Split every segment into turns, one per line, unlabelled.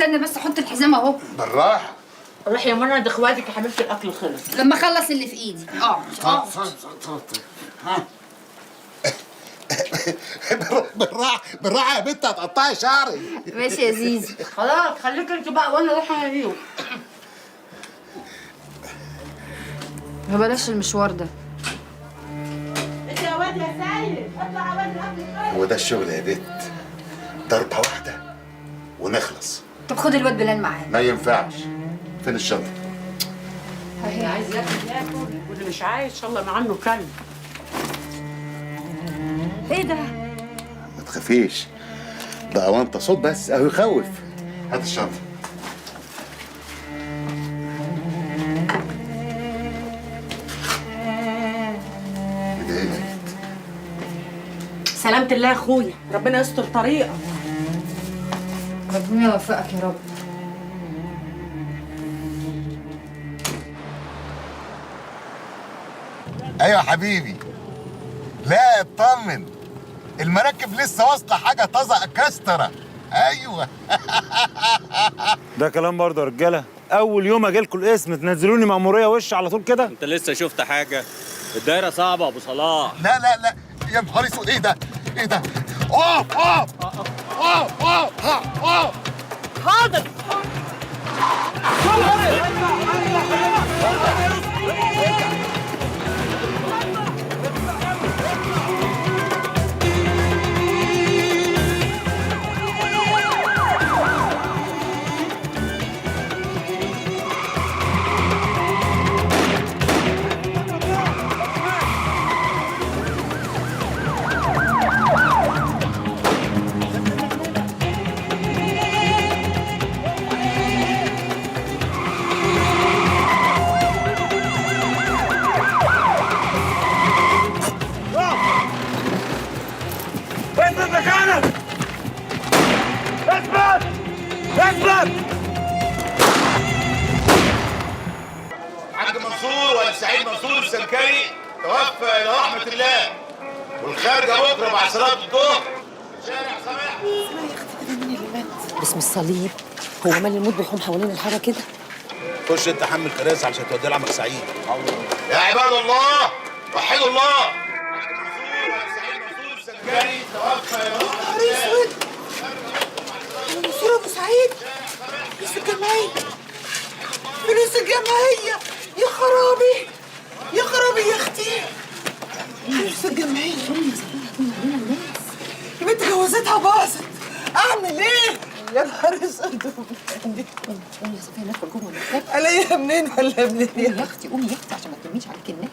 استنى بس احط الحزام اهو.
بالراحة.
روح يا منى عند اخواتك يا حبيبتي، الاكل خلص.
لما اخلص اللي في ايدي. اقعد اقعد.
بالراحة بالراحة يا بنت، هتقطعي شعري.
ماشي يا زيزي.
خلاص خليك انت بقى وانا اروح انا.
ما بلاش المشوار ده.
انت يا واد يا سيد اطلع يا واد الاكل خلص.
هو ده الشغل يا بنت، ضربه واحدة ونخلص.
طب خد الواد بلال معاك.
ما ينفعش. فين الشنطة؟
اللي عايز ياكل ياكل واللي مش عايز ان شاء الله مع عنه كلب.
ايه ده؟
ما تخافيش، ده اوانطه صوت بس اهو يخوف. هات الشنطة. ايه ده يا بنت؟
سلامة الله يا اخويا، ربنا يستر طريقك.
ربنا يوفقك يا رب.
ايوه يا حبيبي. لا اطمن، المراكب لسه واصله حاجة طازة اكسترا. ايوه.
ده كلام برضه يا رجاله، اول يوم اجي لكم القسم تنزلوني مأموريه وش على طول كده؟
انت لسه شفت حاجة؟ الدايرة صعبة يا ابو صلاح.
لا لا لا يا نهار اسود، ايه ده؟ ايه ده؟ اقف اقف اقف اقف اقف.
حاضر.
اثبت مكانك! اثبت! اثبت!
حاج منصور ولا سعيد منصور السمكري توفى الى رحمه الله، والخارجه بكره بعد صلاة الظهر. شارع سماح.
باسم الصليب، هو مال الموت بيحوم حوالين الحارة كده؟
خش انت حمل كراسي علشان توديها لعمك سعيد.
يا عباد الله وحدوا الله.
نهار اسود، منصور ابو سعيد، فلوس الجمعية، فلوس الجمعية، يا خرابي يا خرابي يا اختي، فلوس الجمعية. يا بنت جوازتها باظت، اعمل ايه؟ يا نهار اسود.
قومي يا صفيه ندخل جوه ونرتاح.
الاقيها منين ولا منين؟
قومي يا اختي، قومي يا اختي عشان ما تلميش عليك الناس.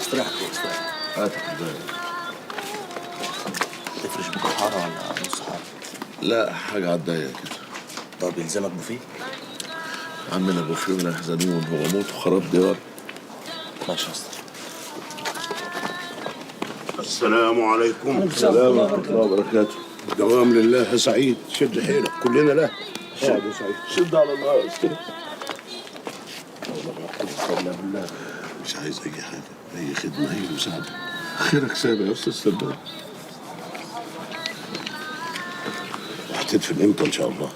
استريح استريح. هات الكوباية.
تفرش بكره حارة ولا نص حارة؟
لا حاجة على الضيق كده.
طب يلزمك بوفيه؟
عمنا بوفيه ولا يحزنون، هو موت وخراب ديار.
ماشي يا اسطى.
السلام عليكم.
السلام ورحمة الله وبركاته.
دوام لله يا سعيد، شد حيلك كلنا له. اقعد يا سعيد.
شد على الله يا استاذ.
بالله
مش عايز اي حاجة، اي خدمة، اي مساعدة. خيرك سابق يا استاذ سباق.
وهتدفن امتى ان شاء الله؟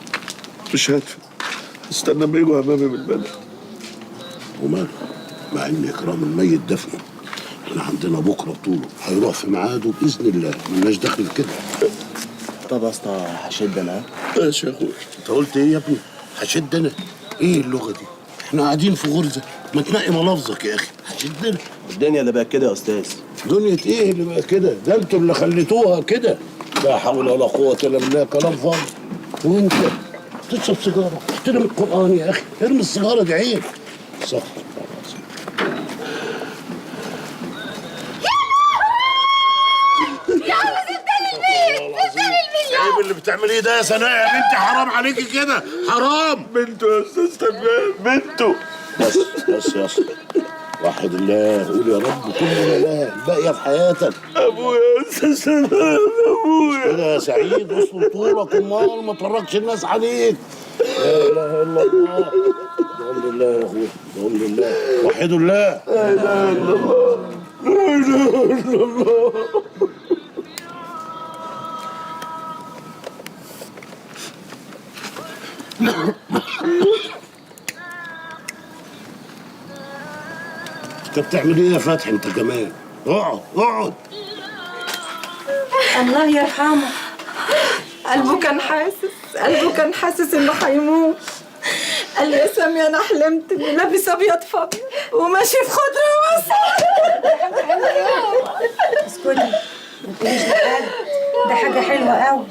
مش هدفن، استنى اما يجوا امامي من البلد.
وماله؟ مع ان اكرام الميت دفنه، احنا عندنا بكره بطوله، هيروح في ميعاده باذن الله، ملناش دخل في كده.
طب يا اسطى هشد انا.
ماشي يا اخويا.
انت قلت ايه يا ابني؟ هشد انا؟ ايه اللغة دي؟ احنا قاعدين في غرزه، ما تنقي ملافظك يا اخي. هشد انا.
الدنيا اللي بقت كده يا استاذ.
دنيا ايه اللي بقى كده؟ ده انتوا اللي خليتوها كده. لا حول ولا قوة الا بالله، كلام فاضي. وانت تشرب سيجارة، احترم القرآن يا اخي، ارمي السيجارة دي عيب. صح.
يا عم سبتني البيت، سبتني البيت.
عيب اللي بتعمليه ده يا سناء يا بنتي، حرام عليكي كده، حرام.
بنته يا استاذ تمام، بنته.
بس بس يا اسطى، وحد الله، قول يا رب كل لا الباقية في حياتك.
ابويا يا استاذ تمام، ابويا.
كده يا سعيد اصل طولك، امال ما تفرجش الناس عليك. لا اله الا الله. الحمد لله يا اخويا، الحمد لله، وحدوا الله.
لا اله الا الله، لا اله الا الله.
انت بتعمل ايه يا فتحي انت كمان؟ اقعد اقعد.
الله يرحمه،
قلبه كان حاسس، قلبه كان حاسس انه هيموت. قال لي يا سامية انا حلمت اني لابس ابيض فابيض وماشي في خضرة وسط.
اسكتي ما تقوليش لحد، ده حاجة حلوة قوي.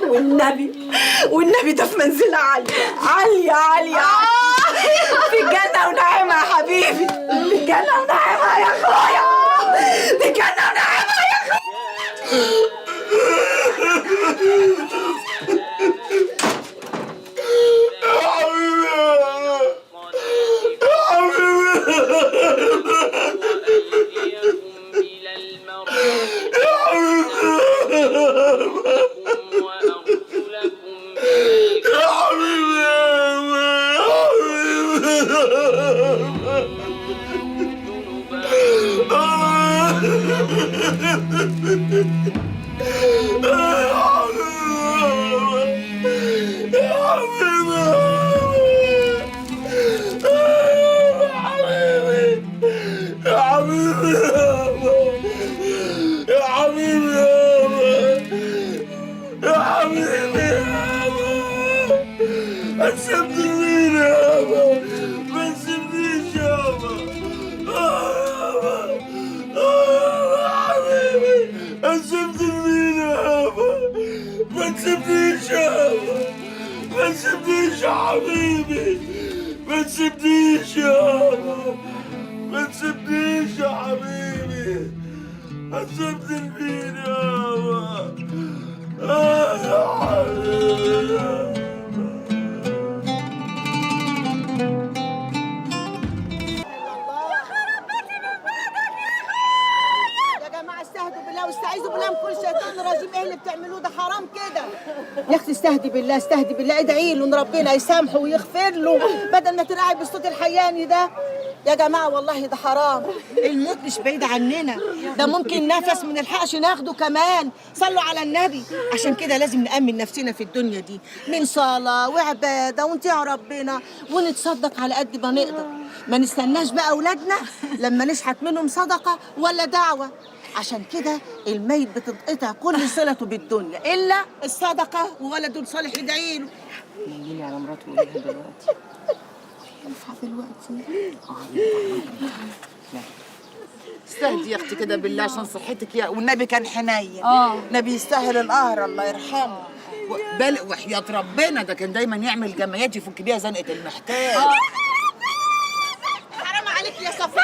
والنبي والنبي ده في منزله عالية عالية عالية عالية في الجنة ونعيمها يا حبيبي، في الجنة ونعيمها يا اخويا، في الجنة ونعيمها يا اخويا.
يا حبيبي يا حبيبي يا حبيبي يا حبيبي يا حبيبي يا حبيبي ما تسيبنيش يابا، ما تسيبنيش يابا، يا حبيبي ما تسيبنيش يابا، ما تسيبنيش يابا، ما تسيبنيش يا حبيبي، ما تسيبنيش يابا، ما تسيبنيش يا حبيبي، ما تسيبنيش يابا، يا حبيبي.
استهدوا بالله واستعيذوا بالله من كل شيطان رجيم. ايه اللي بتعملوه ده؟ حرام كده يا اختي. استهدي بالله، استهدي بالله، ادعي له ان ربنا يسامحه ويغفر له بدل ما ترعي بالصوت الحياني ده. يا جماعة والله ده حرام، الموت مش بعيد عننا، ده ممكن نفس ما نلحقش ناخده كمان. صلوا على النبي. عشان كده لازم نأمن نفسنا في الدنيا دي من صلاة وعباده ونطيع ربنا ونتصدق على قد ما نقدر. ما نستناش بقى اولادنا لما نشحت منهم صدقه ولا دعوه. عشان كده الميت بتنقطع كل صلته بالدنيا الا الصدقة وولده صالح يدعي له.
نيلي على مراته وقولي لها دلوقتي.
ينفع دلوقتي؟
استهدي يا اختي كده بالله عشان صحتك يا والنبي كان حنين. نبي يستاهل القهر الله يرحمه. بل وحياة ربنا ده كان دايما يعمل جمعيات يفك بيها زنقة المحتاج.
حرام عليك يا صفية.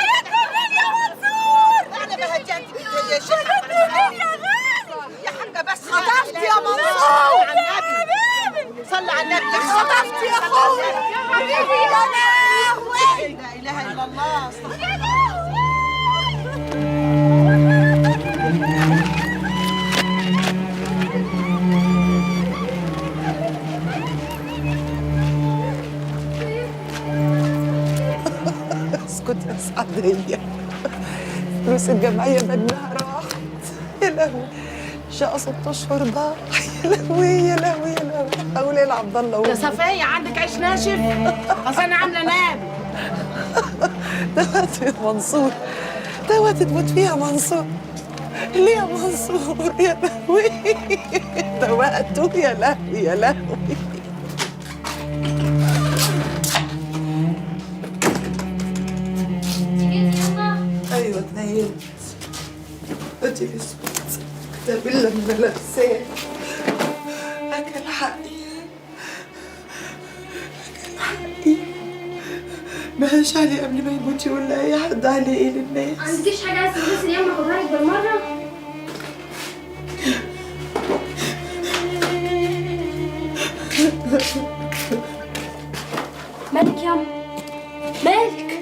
يا منصور انا بهدي انت يا شيخة. يا حاجة بس خطفت يا منصور. صلي على النبي. خطفت يا اخويا يا حبيبي يا لهوي. لا اله الا الله. يا لهوي.
اسكت يا سعدية، فلوس الجمعية بدنها راحت. يا لهوي شقة 6 أشهر ضاع. يا لهوي يا لهوي يا لهوي. حول إيه لعبد الله.
يا صفية عندك عيش ناشف؟ أصل أنا عاملة ناب.
دوت يا منصور، دوت تموت فيها منصور. ليه يا منصور؟ يا لهوي ده وقته. يا لهوي يا لهوي. ايوه اتنيلت. ادي الاسود ده باللما لابساه. اكل حقي، اكل حقي. مهاش علي قبل ما يموت يقول لاي حد علي ايه للناس.
عندكيش حاجة عايز تلبسي اليوم اخدها لك بالمرة؟ مالك ياما؟ مالك؟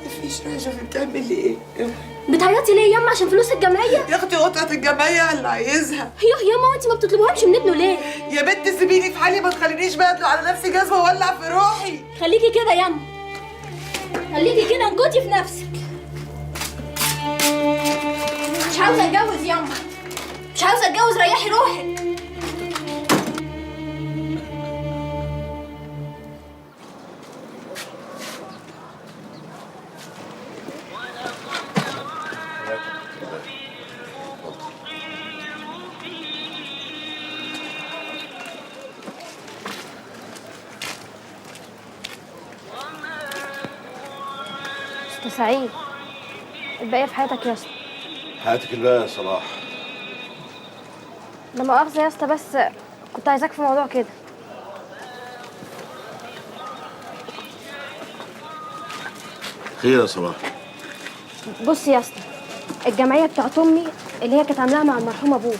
مفيش. روحي شوفي بتعملي ايه.
بتعيطي بتعيطي ليه ياما؟ عشان فلوس الجمعية؟
يا اختي قطعه الجمعية اللي عايزها.
يوه ياما، وانت ما بتطلبوهمش من ابنه ليه؟
يا بنت سيبيني في حالي، ما تخلينيش بقى اطلع على نفسي جزمه واولع في روحي.
خليكي كده ياما، خليكي كده، انكتي في نفسك. مش عاوزه اتجوز ياما، مش عاوزه اتجوز، ريحي روحك. سعيد، الباقية في حياتك يا اسطى.
حياتك الباقية يا صلاح.
لا مؤاخذة يا اسطى، بس كنت عايزاك في موضوع كده.
خير يا صلاح؟
بص يا اسطى، الجمعية بتاعت أمي اللي هي كانت عاملاها مع المرحوم أبوك،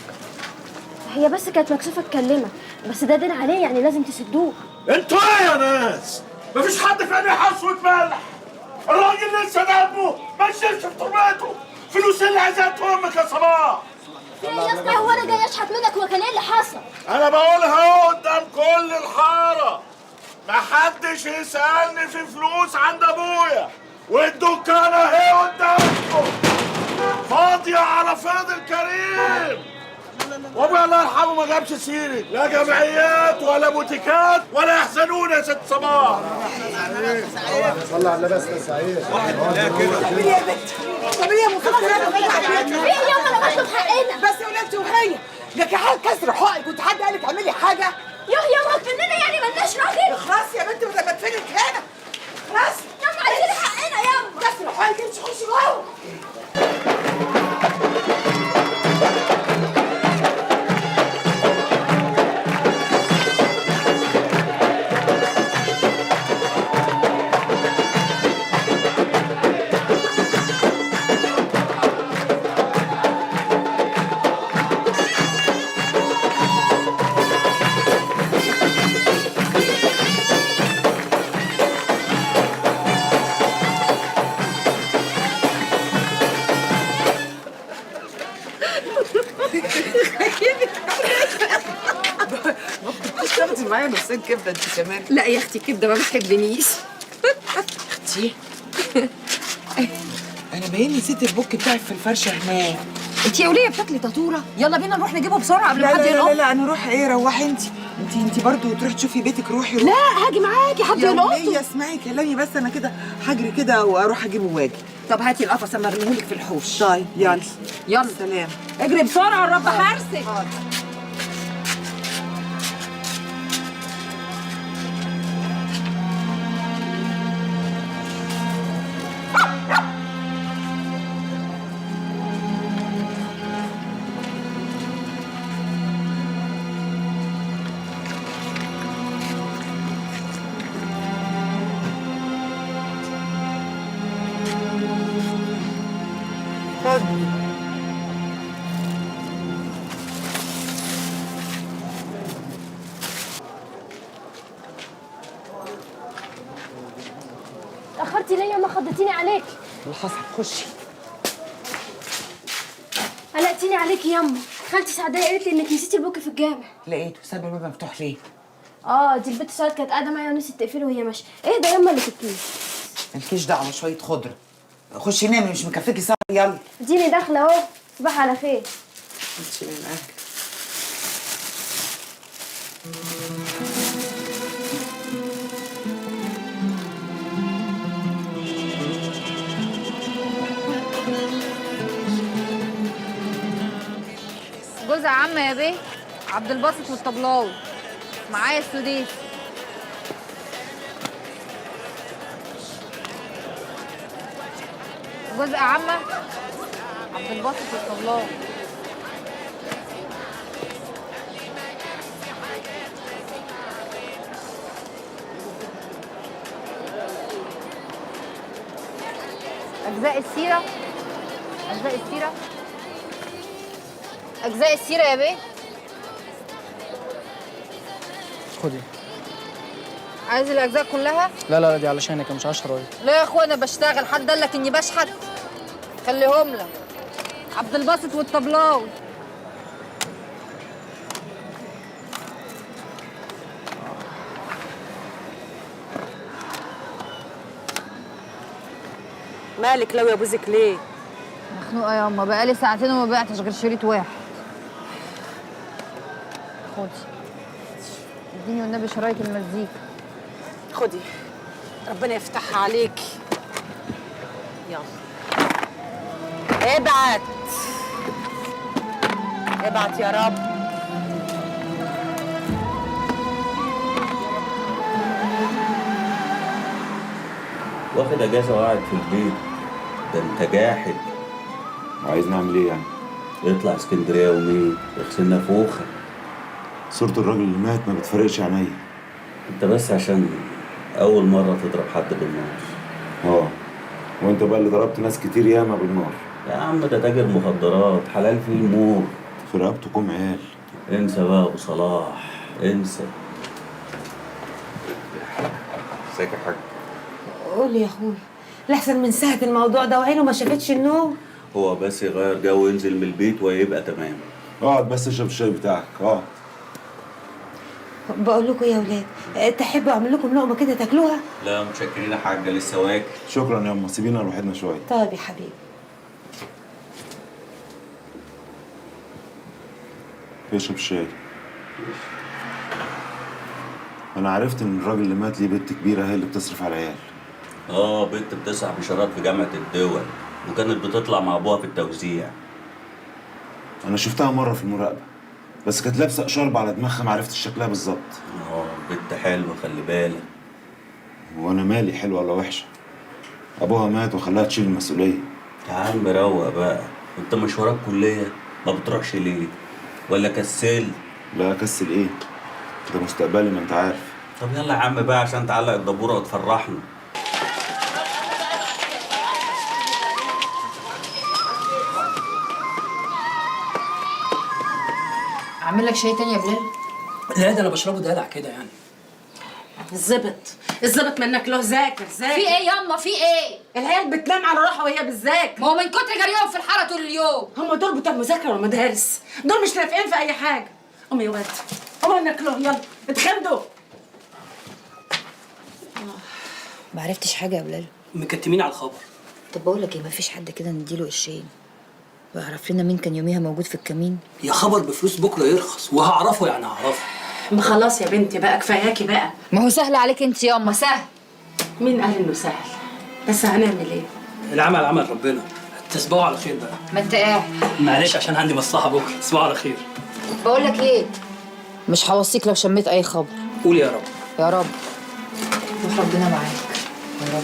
هي بس كانت مكسوفة تكلمك، بس ده دين عليه يعني لازم تسدوه.
انتوا ايه يا ناس؟ مفيش حد في عينيه حصوة ملح. الراجل لسه دمه ما نشفش في تربته، فلوس اللي عايزاها امك يا صلاح.
يا اسطى هو انا جاي اشحت منك وكان ايه اللي حصل؟
انا بقولها اهو قدام كل الحارة، محدش يسالني في فلوس عند ابويا، والدكانه اهي قدامكم فاضية على فيض الكريم. وابويا الله يرحمه ما جابش سيره لا جمعيات ولا بوتيكات ولا يحزنون يا ست صباح.
صلى على النبي يا سعيد.
واحد بالله كده. اعملي يا بنت، اعملي يا مصطفى.
ايه ياما انا بطلب حقنا
بس يا ولاد وهي لك حال كسر حقك، كنت حد قالك اعملي حاجة؟
يوه ياما كأننا يعني مالناش راجل.
خلاص يا بنت ما تدفنك هنا. خلاص
ياما عايزين حقنا ياما.
كسر حقك، امشي خشي جوه. تاخدي معايا نصين كبده انت كمان؟
لا يا اختي كبده ما بتحبنيش.
اختي انا باين نسيت البوك بتاعي في الفرشة هناك.
انت يا وليه بتاكلي تاتوره؟ يلا بينا نروح نجيبه بسرعة قبل ما حد يلقط.
لا لا لا انا اروح ايه؟ روحي انت، انت برضه تروحي تشوفي بيتك. روحي.
لا هاجي معاكي حد يلقطه.
يا وليه اسمعي كلامي بس، انا كده هجري كده واروح اجيبه واجي.
طب هاتي القفص اما ارميهولك في الحوش.
طيب يلا
يلا
سلام.
اجري بسرعة الرب حارسك.
اتأخرتي ليه ياما؟ خضتيني عليك.
اللي حصل؟ خشي.
قلقتيني عليكي ياما. خالتي سعدية قالت لي انك نسيتي البوك في الجامع.
لقيته سايبه الباب مفتوح ليه؟
دي البت سعاد كانت قاعدة معايا ونسيت تقفله وهي ماشية. ايه ده ياما اللي في الكيس؟
مالكيش دعوه، شوية خضرة. خشي نامي، مش مكفيكي سهر. يلا
اديني داخله اهو. صباح على خير.
انتي من اهلك.
جوز عم يا بيه عبد الباسط والطبلاوي معايا السديس. جزء عمه عبد الباسط والطبلاوي. أجزاء السيرة، أجزاء السيرة، أجزاء السيرة يا بيه.
خدي.
عايز الأجزاء كلها؟
لا لا دي علشانك، مش 10 رايط.
لا يا اخويا أنا بشتغل، حد قال لك إني بشحت؟ خليهم لك. عبد الباسط والطبلاوي.
مالك لو يا بوزك ليه؟
مخنوقه يا اما، بقالي ساعتين وما بعتش غير شريط واحد. خدي اديني والنبي شرايط المزيكا.
خدي، ربنا يفتحها عليكي. يلا ابعت ابعت يا رب.
واخد اجازه وقاعد في البيت، ده انت جاحد.
عايز نعمل ايه يعني؟
اطلع اسكندرية يومين، اغسل نافوخك.
صورة الراجل اللي مات ما بتفرقش عينيا.
انت بس عشان اول مرة تضرب حد بالنار.
اه، وانت بقى اللي ضربت ناس كتير ياما بالنار.
يا عم ده تاجر مخدرات، حلال فيه الموت.
في رقبته كوم عيال.
انسى بقى يا ابو صلاح، انسى.
ازيك يا حاج؟
قول يا اخويا، لحسن من ساعة الموضوع ده وعينه ما شافتش النوم.
هو بس يغير جو وينزل من البيت ويبقى تمام.
اقعد بس اشرب الشاي بتاعك، اقعد.
بقول لكم يا ولاد، تحبوا اعمل لكم لقمة كده تاكلوها؟
لا متشكرين يا حاجة، لسه واكل.
شكرا يا امه، سيبينا لوحدنا شوية.
طيب يا حبيبي.
اشرب الشاي. انا عرفت ان الراجل اللي مات ليه بنت كبيرة هي اللي بتصرف على العيال.
اه، بنت بتسع بشارات في جامعه الدول، وكانت بتطلع مع ابوها في التوزيع.
انا شفتها مرة في المراقبة، بس كانت لابسه شرب على دماغها، ما عرفتش شكلها بالظبط.
اه، بنت حلوة خلي بالك.
وانا مالي حلوة ولا وحشة؟ ابوها مات وخلاها تشيل المسؤولية.
يا عم روق بقى، انت مش وراك كليه؟ ما بتروحش ليه؟ ولا كسلت؟
لا كسل ايه؟ ده مستقبلي ما انت عارف.
طب يلا يا عم بقى عشان تعلق الدبوره وتفرحنا.
اعمل لك شاي تاني يا بلال؟
لا ده انا بشربه دلع كده يعني.
الزبط الزبط منك له. ذاكر ذاكر.
في ايه ياما؟ في ايه؟
العيال بتنام على روحها وهي بتذاكر.
ما هو من كتر جريهم في الحارة طول اليوم.
هم دول بتوع المذاكرة والمدارس، دول مش نافقين في اي حاجة. قوم يا واد، قوم منك له، يلا اتخمدوا.
ما عرفتش حاجة يا بلال؟
مكتمين على الخبر.
طب بقول لك ايه، ما فيش حد كده نديله قرشين ويعرف لنا مين كان يوميها موجود في الكمين؟
يا خبر بفلوس بكره يرخص، وهعرفه يعني هعرفه.
ما خلاص يا بنتي بقى، كفاياكي بقى.
ما هو سهل عليك انت ياما، سهل.
مين قال انه سهل؟ بس هنعمل ايه؟
العمل عمل ربنا. تصبحوا على خير بقى.
ما انت قاعد.
معلش عشان عندي مصلحة بكره، تصبحوا على خير.
بقول لك ايه، مش هوصيك لو شميت اي خبر.
قول يا رب.
يا رب. روح ربنا معاك يا رب.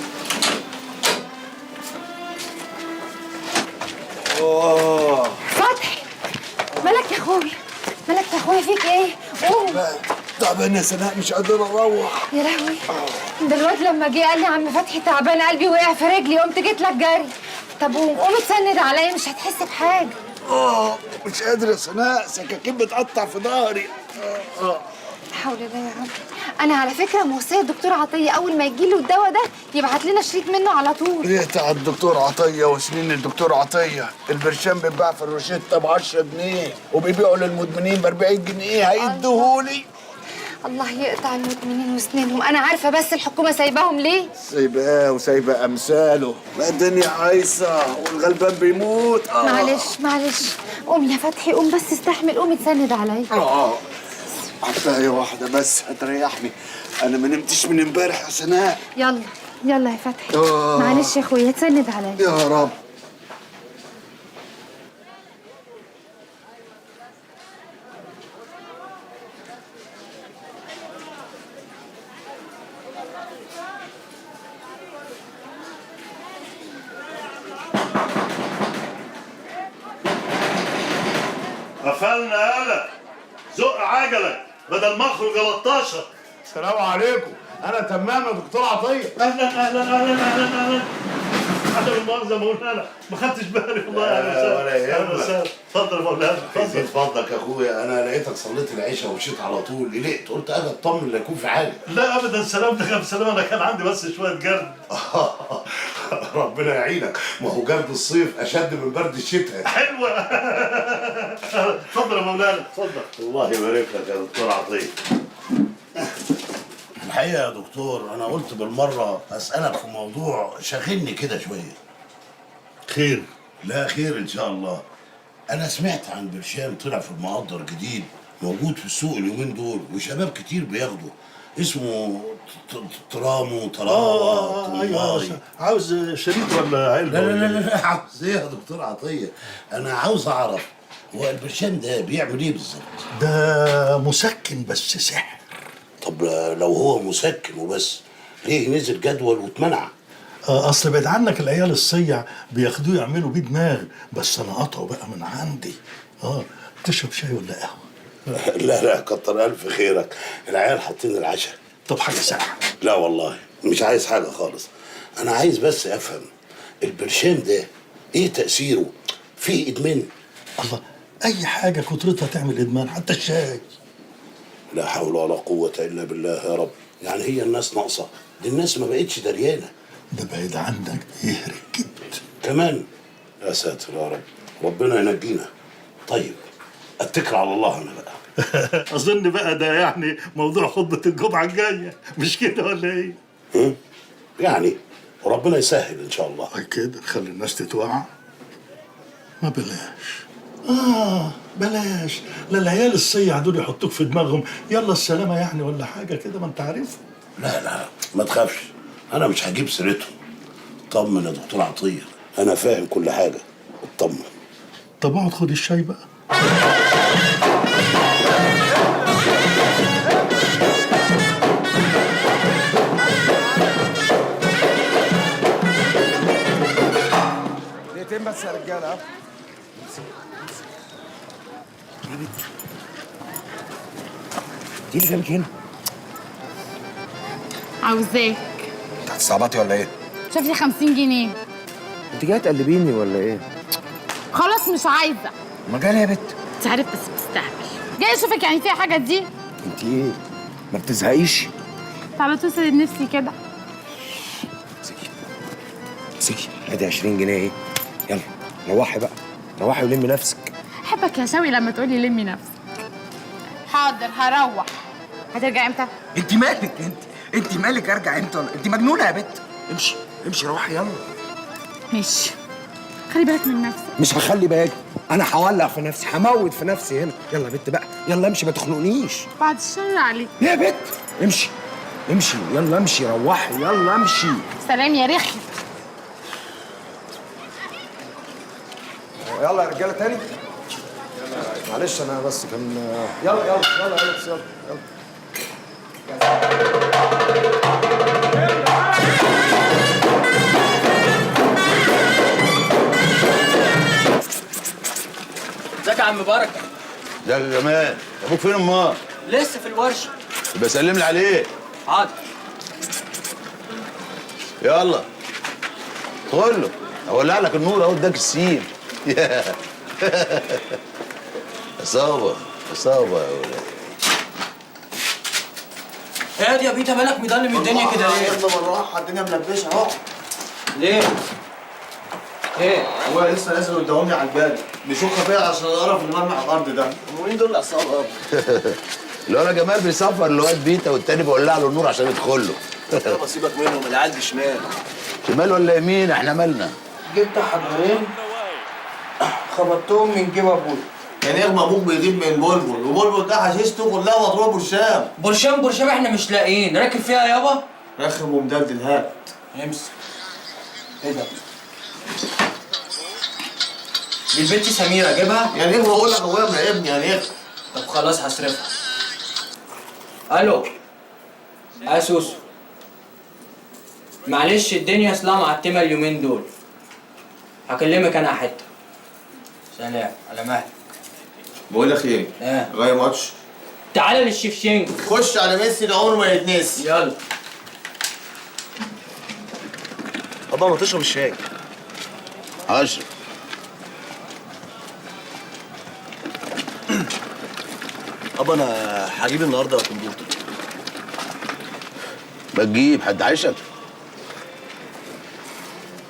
فتحي، مالك يا اخويا؟ مالك يا اخويا، فيك ايه؟ قوم.
تعبان يا سناء، مش قادر اروح.
يا لهوي، ده الواد لما جه قال لي عم فتحي تعبان قلبي وقع في رجلي، قمت جيت لك جري. طب قوم قوم اتسند عليا، مش هتحس بحاجة.
مش قادر يا سناء، سكاكين بتقطع في ظهري.
لا حول الله يا رب. انا على فكرة موصيه الدكتور عطية اول ما يجي له الدواء ده يبعت لنا شريط منه على طول.
ريت على الدكتور عطية وسنين الدكتور عطية، البرشام بيتباع في الروشته ب 10 جنيه وبيبيعوا للمدمنين ب 40 جنيه، هيديهولي.
الله يقطع المدمنين وسنينهم، انا عارفه بس الحكومة سايباهم ليه؟
سايباه وسايبه امثاله، ما الدنيا عايصه والغلبان بيموت.
معلش معلش، قوم يا فتحي قوم بس استحمل، قوم اتسند عليا.
حبايه واحدة بس هتريحني، أنا ما نمتش من امبارح يا سناء.
يلا يلا يا فتحي. معلش يا أخويا اتسند عليا.
يا رب.
قفلنا يالا، زق عجلك بدل ما اخرج 13.
السلام عليكم، انا تمام يا دكتور عطية.
اهلا اهلا اهلا اهلا اهلا.
عدم المؤاخذة يا مولانا، ما خدتش بالي والله. اهلا وسهلا.
ولا يهمك.
اهلا وسهلا، اتفضل يا مولانا اتفضل.
اتفضل يا اخويا، انا لقيتك صليت العشاء ومشيت على طول، قلقت قلت انا اطمن لا يكون في حاجة.
لا ابدا، سلامتك يا سلامه، انا كان عندي بس شوية جرد.
ربنا يعينك، ما هو جرد الصيف اشد من برد الشتاء.
حلوة. اتفضل يا مولانا اتفضل.
الله يبارك لك يا دكتور عطية. الحقيقة يا دكتور انا قلت بالمرة اسالك في موضوع شاغلني كده شوية.
خير؟
لا خير ان شاء الله. انا سمعت عن برشام طلع في المقدر جديد موجود في السوق اليومين دول وشباب كتير بياخده، اسمه ترامو تراوة.
ايوه، عاوز شريط ولا علبة؟
لا لا لا لا، عاوز ايه يا دكتور عطية؟ انا عاوز اعرف هو البرشام ده بيعمل ايه بالظبط؟
ده مسكن بس سحر.
طب لو هو مسكن وبس ليه نزل جدول واتمنع؟
اصل بعيد عنك العيال الصيع بياخدوه يعملوا بيه دماغ، بس انا قطعه بقى من عندي. تشرب شاي ولا قهوة؟
لا لا، كتر الف خيرك، العيال حاطين العشاء.
طب حاجة ساقعه؟
لا والله مش عايز حاجة خالص، انا عايز بس افهم البرشام ده ايه تاثيره؟ فيه ادمان؟
الله، اي حاجة كترتها تعمل ادمان، حتى الشاي.
لا حول ولا قوة الا بالله يا رب، يعني هي الناس ناقصه؟ دي الناس ما بقتش دريانه.
ده بعيد عنك بيهري الكبد
كمان. يا ساتر يا رب، ربنا ينجينا. طيب اتكل على الله انا بقى.
اظن بقى ده يعني موضوع خطبه الجمعة الجاية، مش كده ولا ايه؟
يعني ربنا يسهل ان شاء الله.
كده خلي الناس تتوعى. ما بلاش، بلاش، لا العيال الصيع دول يحطوك في دماغهم يلا السلامة يعني ولا حاجة كده، ما انت عارفهم.
لا لا ما تخافش، انا مش هجيب سيرتهم. اطمن يا دكتور عطية، انا فاهم كل حاجة، اطمن.
طب اقعد خد الشاي بقى.
دقيقتين بس يا رجاله.
يا بنت دي اللي جابك هنا؟
عاوزاك.
انت هتستعبطي ولا ايه؟
شوف لي 50 جنيه.
انت جاية تقلبيني ولا ايه؟
خلاص مش عايزه.
ما جالي يا بت.
انت عارف بس بتستهبل. جاي اشوفك يعني فيها حاجة دي؟
انت ايه؟ ما بتزهقيش؟
تعالى توصل لنفسي كده.
امسكي امسكي، ادي 20 جنيه ايه؟ يلا روحي بقى، روحي ولمي نفسك.
احبك يا شوقي لما تقولي لمي نفسك. حاضر هروح. هترجع امتى؟
انت مالك انت؟ انت مالك ارجع امتى؟ انت مجنونة يا بت. امشي امشي روحي يلا.
ماشي، خلي بالك من نفسك.
مش هخلي بالي، انا هولع في نفسي، هموت في نفسي هنا. يلا يا بت بقى، يلا امشي ما تخنقنيش.
بعد الشر عليك.
يا بت امشي امشي يلا امشي روحي يلا امشي.
سلام يا رخي.
يلا يا رجاله تاني. معلش انا بس كان يلا يلا يلا يلا يلا يلا.
ازيك يا عم بركة؟
ازيك يا جمال؟ ابوك فين امال؟
لسه في الورشة.
يبقى سلم لي عليه.
حاضر.
يلا ادخل له، اولع لك النور اهو اداك السين. عصابة عصابة يا ولاد.
ايه يا بيتا مالك مضلم الدنيا كده ليه؟
يلا بالراحة، الدنيا ملبشه اهو.
ليه؟ ايه؟
هو لسه نازل قدامي على البال، بيشوخها فيا عشان القرف اللي مرمي على الارض ده. ومين دول العصابة؟
اللي هو جمال بيصفر الواد بيتا والتاني بيولع له النور عشان يدخل له.
يابا سيبك منهم، العيال دي شمال.
شمال ولا يمين؟ احنا مالنا؟
جبت حجرين خبطتهم من جيب ابويا.
يعني اغمى ابوك بيغيب من بلبل، وبلبل ده حشيشته كلها مضروبة برشام.
برشام برشام احنا مش لاقيين، راكب فيها يابا؟
رخم ومدلدل. هات
امسك. ايه ده؟ دي البنت سميرة اجيبها؟
يعني ايه بقول لك ابويا مراقبني يعني ايه؟
طب خلاص هصرفها. الو يا سوسو، معلش الدنيا اصلها معتمة اليومين دول، هكلمك انا حتة. سلام. على مهلك.
بقول لك ايه؟ غاية ماتش.
تعالى للشفشنج.
خش على ميسي ده عمره ما يتنسي.
يلا
بابا ما تشرب الشاي.
اشرب.
ابا انا هجيب النهارده كمبيوتر.
ما تجيب، حد عايشك؟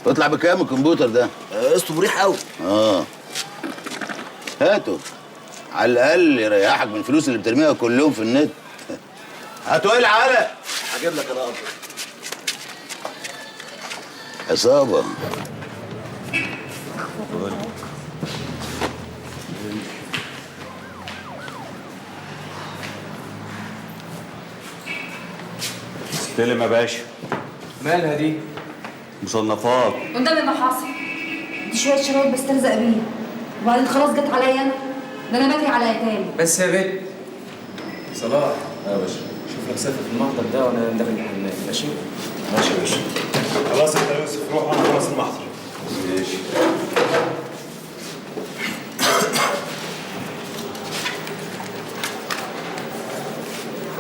اطلع بكام الكمبيوتر ده؟
قسطه مريح قوي.
هاته على الاقل يريحك من الفلوس اللي بترميها كل يوم في النت. هاتوا ايه العلق؟
هجيب لك انا ابا.
عصابة.
استلم يا باشا.
مالها دي؟
مصنفات.
قدام المحاصيل دي شوية شرايط بسترزق بيها، وبعدين خلاص جت عليا انا، ده انا بجري على يتامي.
بس يا بنت صلاح. يا باشا شوف لك سافر في المحضر ده وانا داخل الحمام. ماشي؟
ماشي يا باشا. خلاص انت يا يوسف روح وانا خلاص المحضر.
ماشي.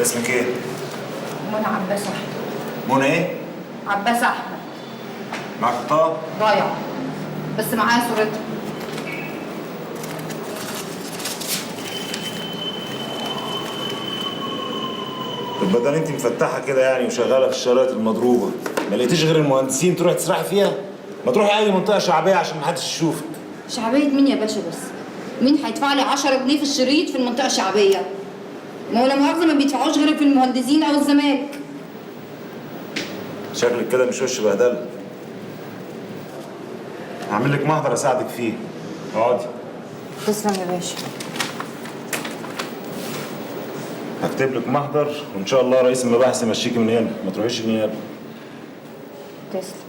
اسمك ايه؟
منى عباس احمد.
منى ايه؟
عباس احمد.
معاك بطاقة؟
ضايعة بس معايا صورتها.
طب بدل انت مفتحة كده يعني وشغالة في الشرايط المضروبة، ما لقيتيش غير المهندسين تروحي تسرحي فيها؟ ما تروحي أي منطقة شعبية عشان محدش يشوفك.
شعبية مين يا باشا بس؟ مين هيدفع لي 10 جنيه في الشريط في المنطقة الشعبية؟ ما هو لا مؤاخذة ما بيدفعوش غير في المهندسين أو الزمالك.
شكلك كده مش وش بهدلة. هعمل لك محضر اساعدك فيه. اقعدي.
تسلم يا باشا.
هكتب لك محضر وان شاء الله رئيس المباحث يمشيكي من هنا، ما تروحيش النيابة.
تسلم.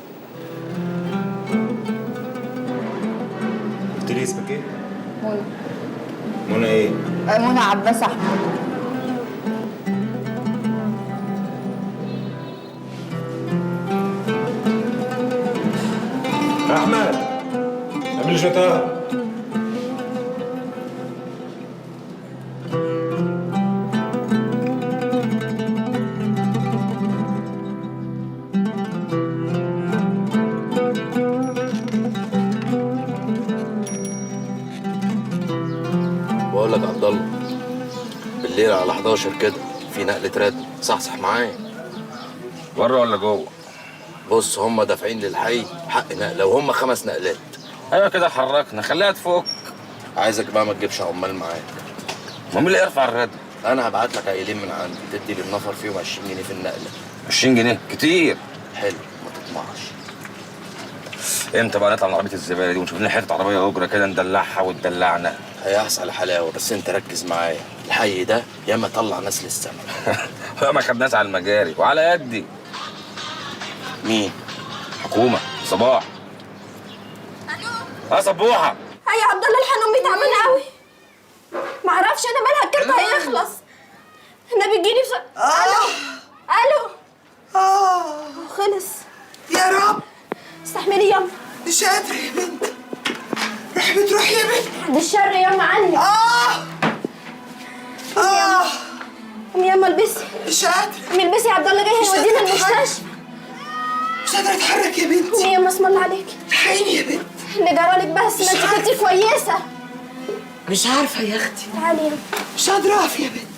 قلت لي اسمك ايه؟
منى.
منى ايه؟
منى عباس احمد.
احمد اعمل لي شوية قهوة.
بقول لك عبد الله، بالليل على 11 كده في نقلة ردم، صحصح معايا.
بره ولا جوه؟
بص هم دافعين للحي حق نقله وهم 5 نقلات.
ايوه كده حركنا، خليها تفك.
عايزك بقى ما تجيبش عمال معاك.
ما مين اللي يرفع الردم؟
انا هبعت لك عيلين من عندي تدي للنفر فيهم 20 جنيه في النقلة.
20 جنيه كتير.
حلو، ما تطمعش.
امتى بقى نطلع من عربية الزبالة دي ونشوف لنا حتة عربية اجره كده ندلعها وتدلعنا؟
هيحصل حلاوة، بس انت ركز معايا. الحي ده ياما طلع ناس للسما.
ياما خد ناس على المجاري وعلى قدي.
مين؟
حكومة صباح. الو. صبوحه.
يا عبد الله الحق امي تعبانة قوي. معرفش انا مالها، الكارت هيخلص. النبي تجيلي الو الو. خلص
يا رب.
استحملي يما.
مش قادرة يا بنت. روحي بتروحي يا بنت.
ده الشر يما عني. قومي يما البسي.
مش قادرة.
قومي البسي يا عبد الله جاي هيودينا المستشفى.
مش قادرة اتحرك يا بنتي.
قومي يما اسم الله عليكي.
الحقيني يا بنت.
اللي جرالك بس، ما انت كنتي كويسة.
مش عارفة يا اختي.
تعالي يما.
مش قادرة اقف يا بنت.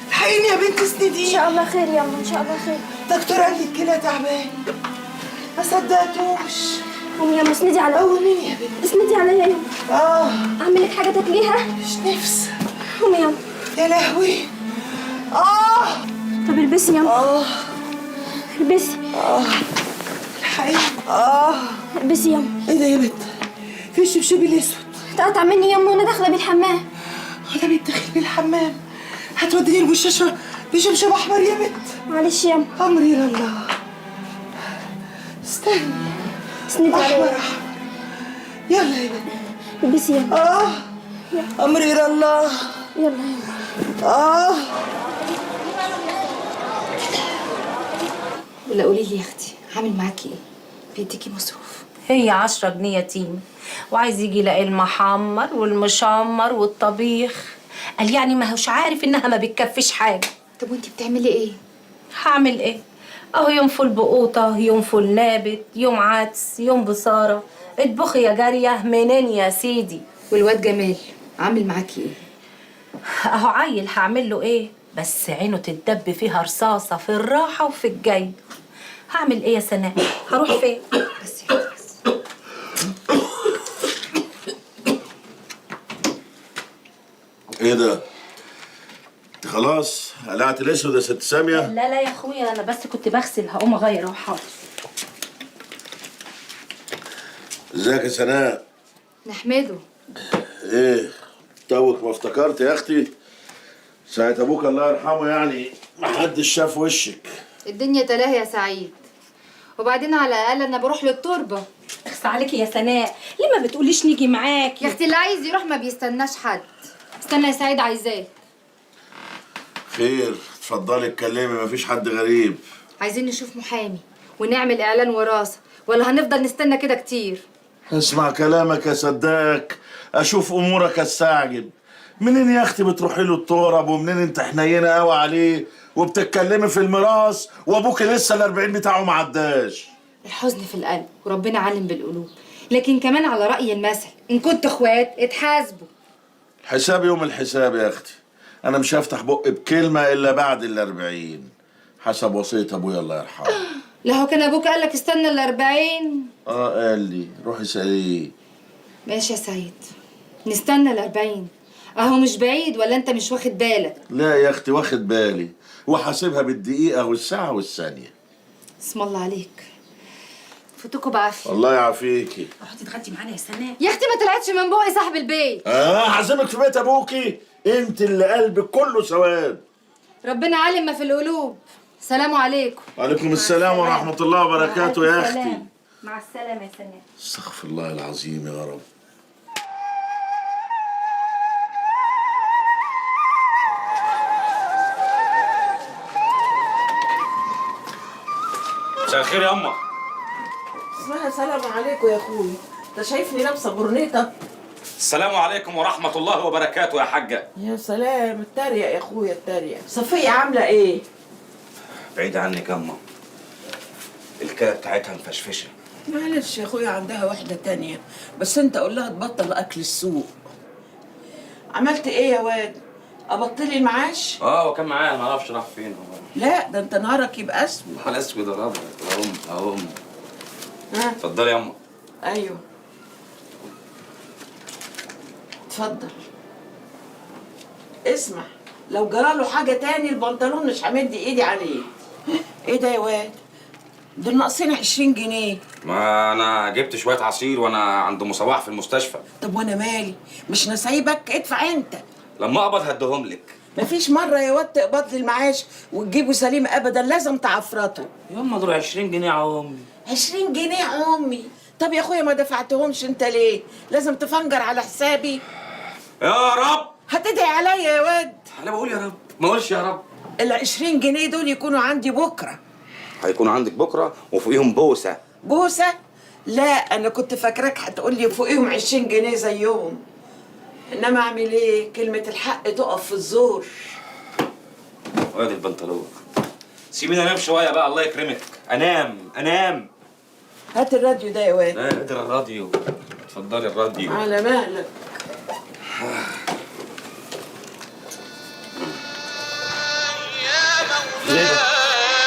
الحقيني يا بنت اسنديني.
ان شاء الله خير يما، ان شاء الله خير.
دكتور قال لي الكلى تعبان. ما صدقتوش.
قومي يما اسندي عليا.
قوميني يا بنت.
اسندي عليا يما. اعمل لك حاجة تاكليها؟
مش نفس.
قومي يما.
يا لهوي.
طب البسي يما. البسي.
الحقيني.
البسي يما.
ايه ده يا بنت؟ في الشبشب الاسود.
اتقطع مني يما وانا داخله بيه الحمام.
هو ده بيتدخل بيه الحمام؟ هتوديني المستشفى بشبشب احمر يا بنت؟
معلش يما.
امري لله. استني.
اسندي عليا.
احمر احمر. يلا يا بنت.
البسي يما.
امري لله.
يلا يما.
ولا قولي لي يا اختي، عامل معاكي ايه؟ بيديكي مصروف؟
هي 10 جنيه يتيم، وعايز يجي يلاقي المحمر والمشمر والطبيخ. قال يعني ما هوش عارف انها ما بتكفيش حاجة.
طب وانتي بتعملي ايه؟
هعمل ايه؟ اهو يوم فول بقوطه، يوم فول نابت، يوم عدس، يوم بصاره، اطبخي يا جارية منين يا سيدي.
والواد جمال عامل معاكي ايه؟
اهو عيل، هعمل له ايه؟ بس عينه تتدب فيها رصاصة في الراحة وفي الجاي. هعمل ايه يا سناء؟ هروح فين؟
بس يا بس.
ايه ده؟ انت خلاص قلعت الاسود يا ست سامية؟
لا لا يا اخويا، انا بس كنت بغسل، هقوم اغير اهو. حاضر.
ازيك يا سناء؟
نحمده.
ايه توك ما افتكرت يا اختي ساعة ابوك الله يرحمه، يعني ما حدش شاف وشك.
الدنيا تلاهي يا سعيد، وبعدين على الاقل انا بروح للتربه.
اخص عليكي يا سناء، ليه ما بتقوليش نيجي معاكي؟
يا اختي اللي عايز يروح ما بيستناش حد. استنى يا سعيد، عايزاك.
خير، اتفضلي اتكلمي، مفيش حد غريب.
عايزين نشوف محامي ونعمل اعلان وراثه، ولا هنفضل نستنى كده كتير؟
اسمع كلامك يا صداك، اشوف امورك استعجب. منين يا اختي بتروحي له التراب، ومنين انت حنينه قوي عليه وبتتكلمي في الميراث وابوك لسه ال40 بتاعه ما عداش؟
الحزن في القلب وربنا عالم بالقلوب، لكن كمان على رأي المثل ان كنت اخوات اتحاسبوا.
الحساب يوم الحساب يا اختي، انا مش هفتح بقي بكلمه الا بعد ال40 حسب وصية ابويا الله يرحمه.
لا هو كان ابوك قال لك استنى ال40؟
اه قال لي روحي اساليه.
ماشي يا سعيد، نستنى ال40 اهو مش بعيد، ولا انت مش واخد بالك؟
لا يا اختي واخد بالي، وحاسبها بالدقيقة والساعة والثانية.
اسم الله عليك، فوتكوا بعافية.
الله يعافيكي.
اقعدي اتغدي معانا يا سناء.
يا اختي ما طلعتش من بوقي صاحب البيت.
هعزمك في بيت ابوكي، انت اللي قلبك كله سواد.
ربنا عالم ما في القلوب. سلام عليكم.
وعليكم السلام ورحمة الله وبركاته يا اختي.
مع السلامة يا سناء.
استغفر الله العظيم يا رب.
مساء الخير يا امه.
اسمها سلام عليكم يا اخوي، انت شايفني لابسه برنيطه؟
السلام عليكم ورحمة الله وبركاته يا حاجة.
يا سلام، اتريق يا اخويا اتريق. صفيه عامله ايه؟
بعيد عنك يا امه، الكلى بتاعتها مفشفشه.
معلش يا اخويا عندها واحدة تانية، بس انت قول لها تبطل اكل السوق. عملت ايه يا واد؟ قبضتلي المعاش؟
اه وكان معايا، ما اعرفش راح فين هو.
لا ده انت نهارك يبقى اسود.
ولا اسود ولا ابيض. اهو اهو. ها اتفضلي يا امه.
ايوه اتفضل. اسمع، لو جراله حاجة تاني البنطلون مش همد ايدي عليه. ايه ده يا واد؟ دول ناقصين 20 جنيه.
ما انا جبت شوية عصير وانا عند مصباح في المستشفى.
طب وانا مالي؟ مش نصيبك، ادفع انت.
لما اقبض هديهم لك.
مفيش مرة يا واد تقبض لي المعاش وتجيبه سليم ابدا، لازم تعفرته.
يما دول 20 جنيه يا امي.
20 جنيه يا امي؟ طب يا اخويا ما دفعتهمش انت ليه؟ لازم تفنجر على حسابي.
يا رب
هتدعي عليا يا واد.
انا بقول يا رب، ما اقولش يا رب.
ال 20 جنيه دول يكونوا عندي بكره.
هيكونوا عندك بكره وفوقيهم بوسه.
بوسه؟ لا انا كنت فاكراك هتقول لي فوقيهم 20 جنيه زيهم. انما اعمل ايه؟ كلمة الحق تقف في الزور.
وادي البنطلون. سيبيني انام شوية بقى الله يكرمك. انام انام.
هات الراديو ده يا واد.
لا قادر الراديو. اتفضلي الراديو.
على مهلك.
ايه ده؟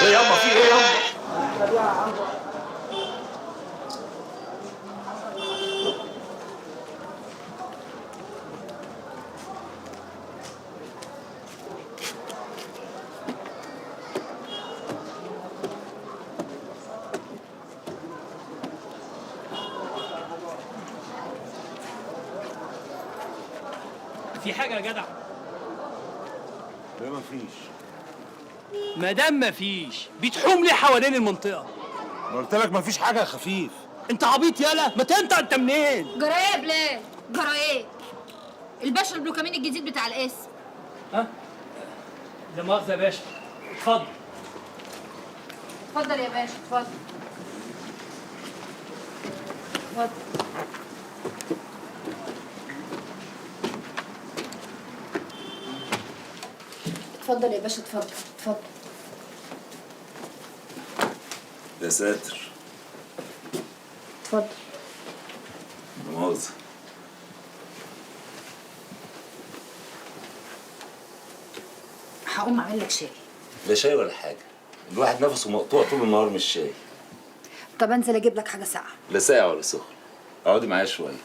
ايه ياما في ايه ياما؟
في حاجة يا جدع؟
لا مفيش.
ما دام مفيش بتحوم ليه حوالين المنطقة؟
ما قلت لك مفيش حاجة يا خفيف.
انت عبيط يالا، ما تنطق انت منين؟
جرى ايه يا بلال؟ جرى ايه؟ الباشا البلوكامين الجديد بتاع القسم.
ها؟ لا مؤاخذة يا باشا، اتفضل.
اتفضل يا باشا، اتفضل. اتفضل. اتفضل يا باشا، اتفضل اتفضل.
يا ساتر.
اتفضل.
مؤاخذة.
هقوم اعمل لك شاي.
لا شاي ولا حاجة، الواحد نفسه مقطوع طول النهار من الشاي.
طب انزل اجيب لك حاجة ساقعه.
لا ساقع ولا سخن، اقعدي معايا شوية.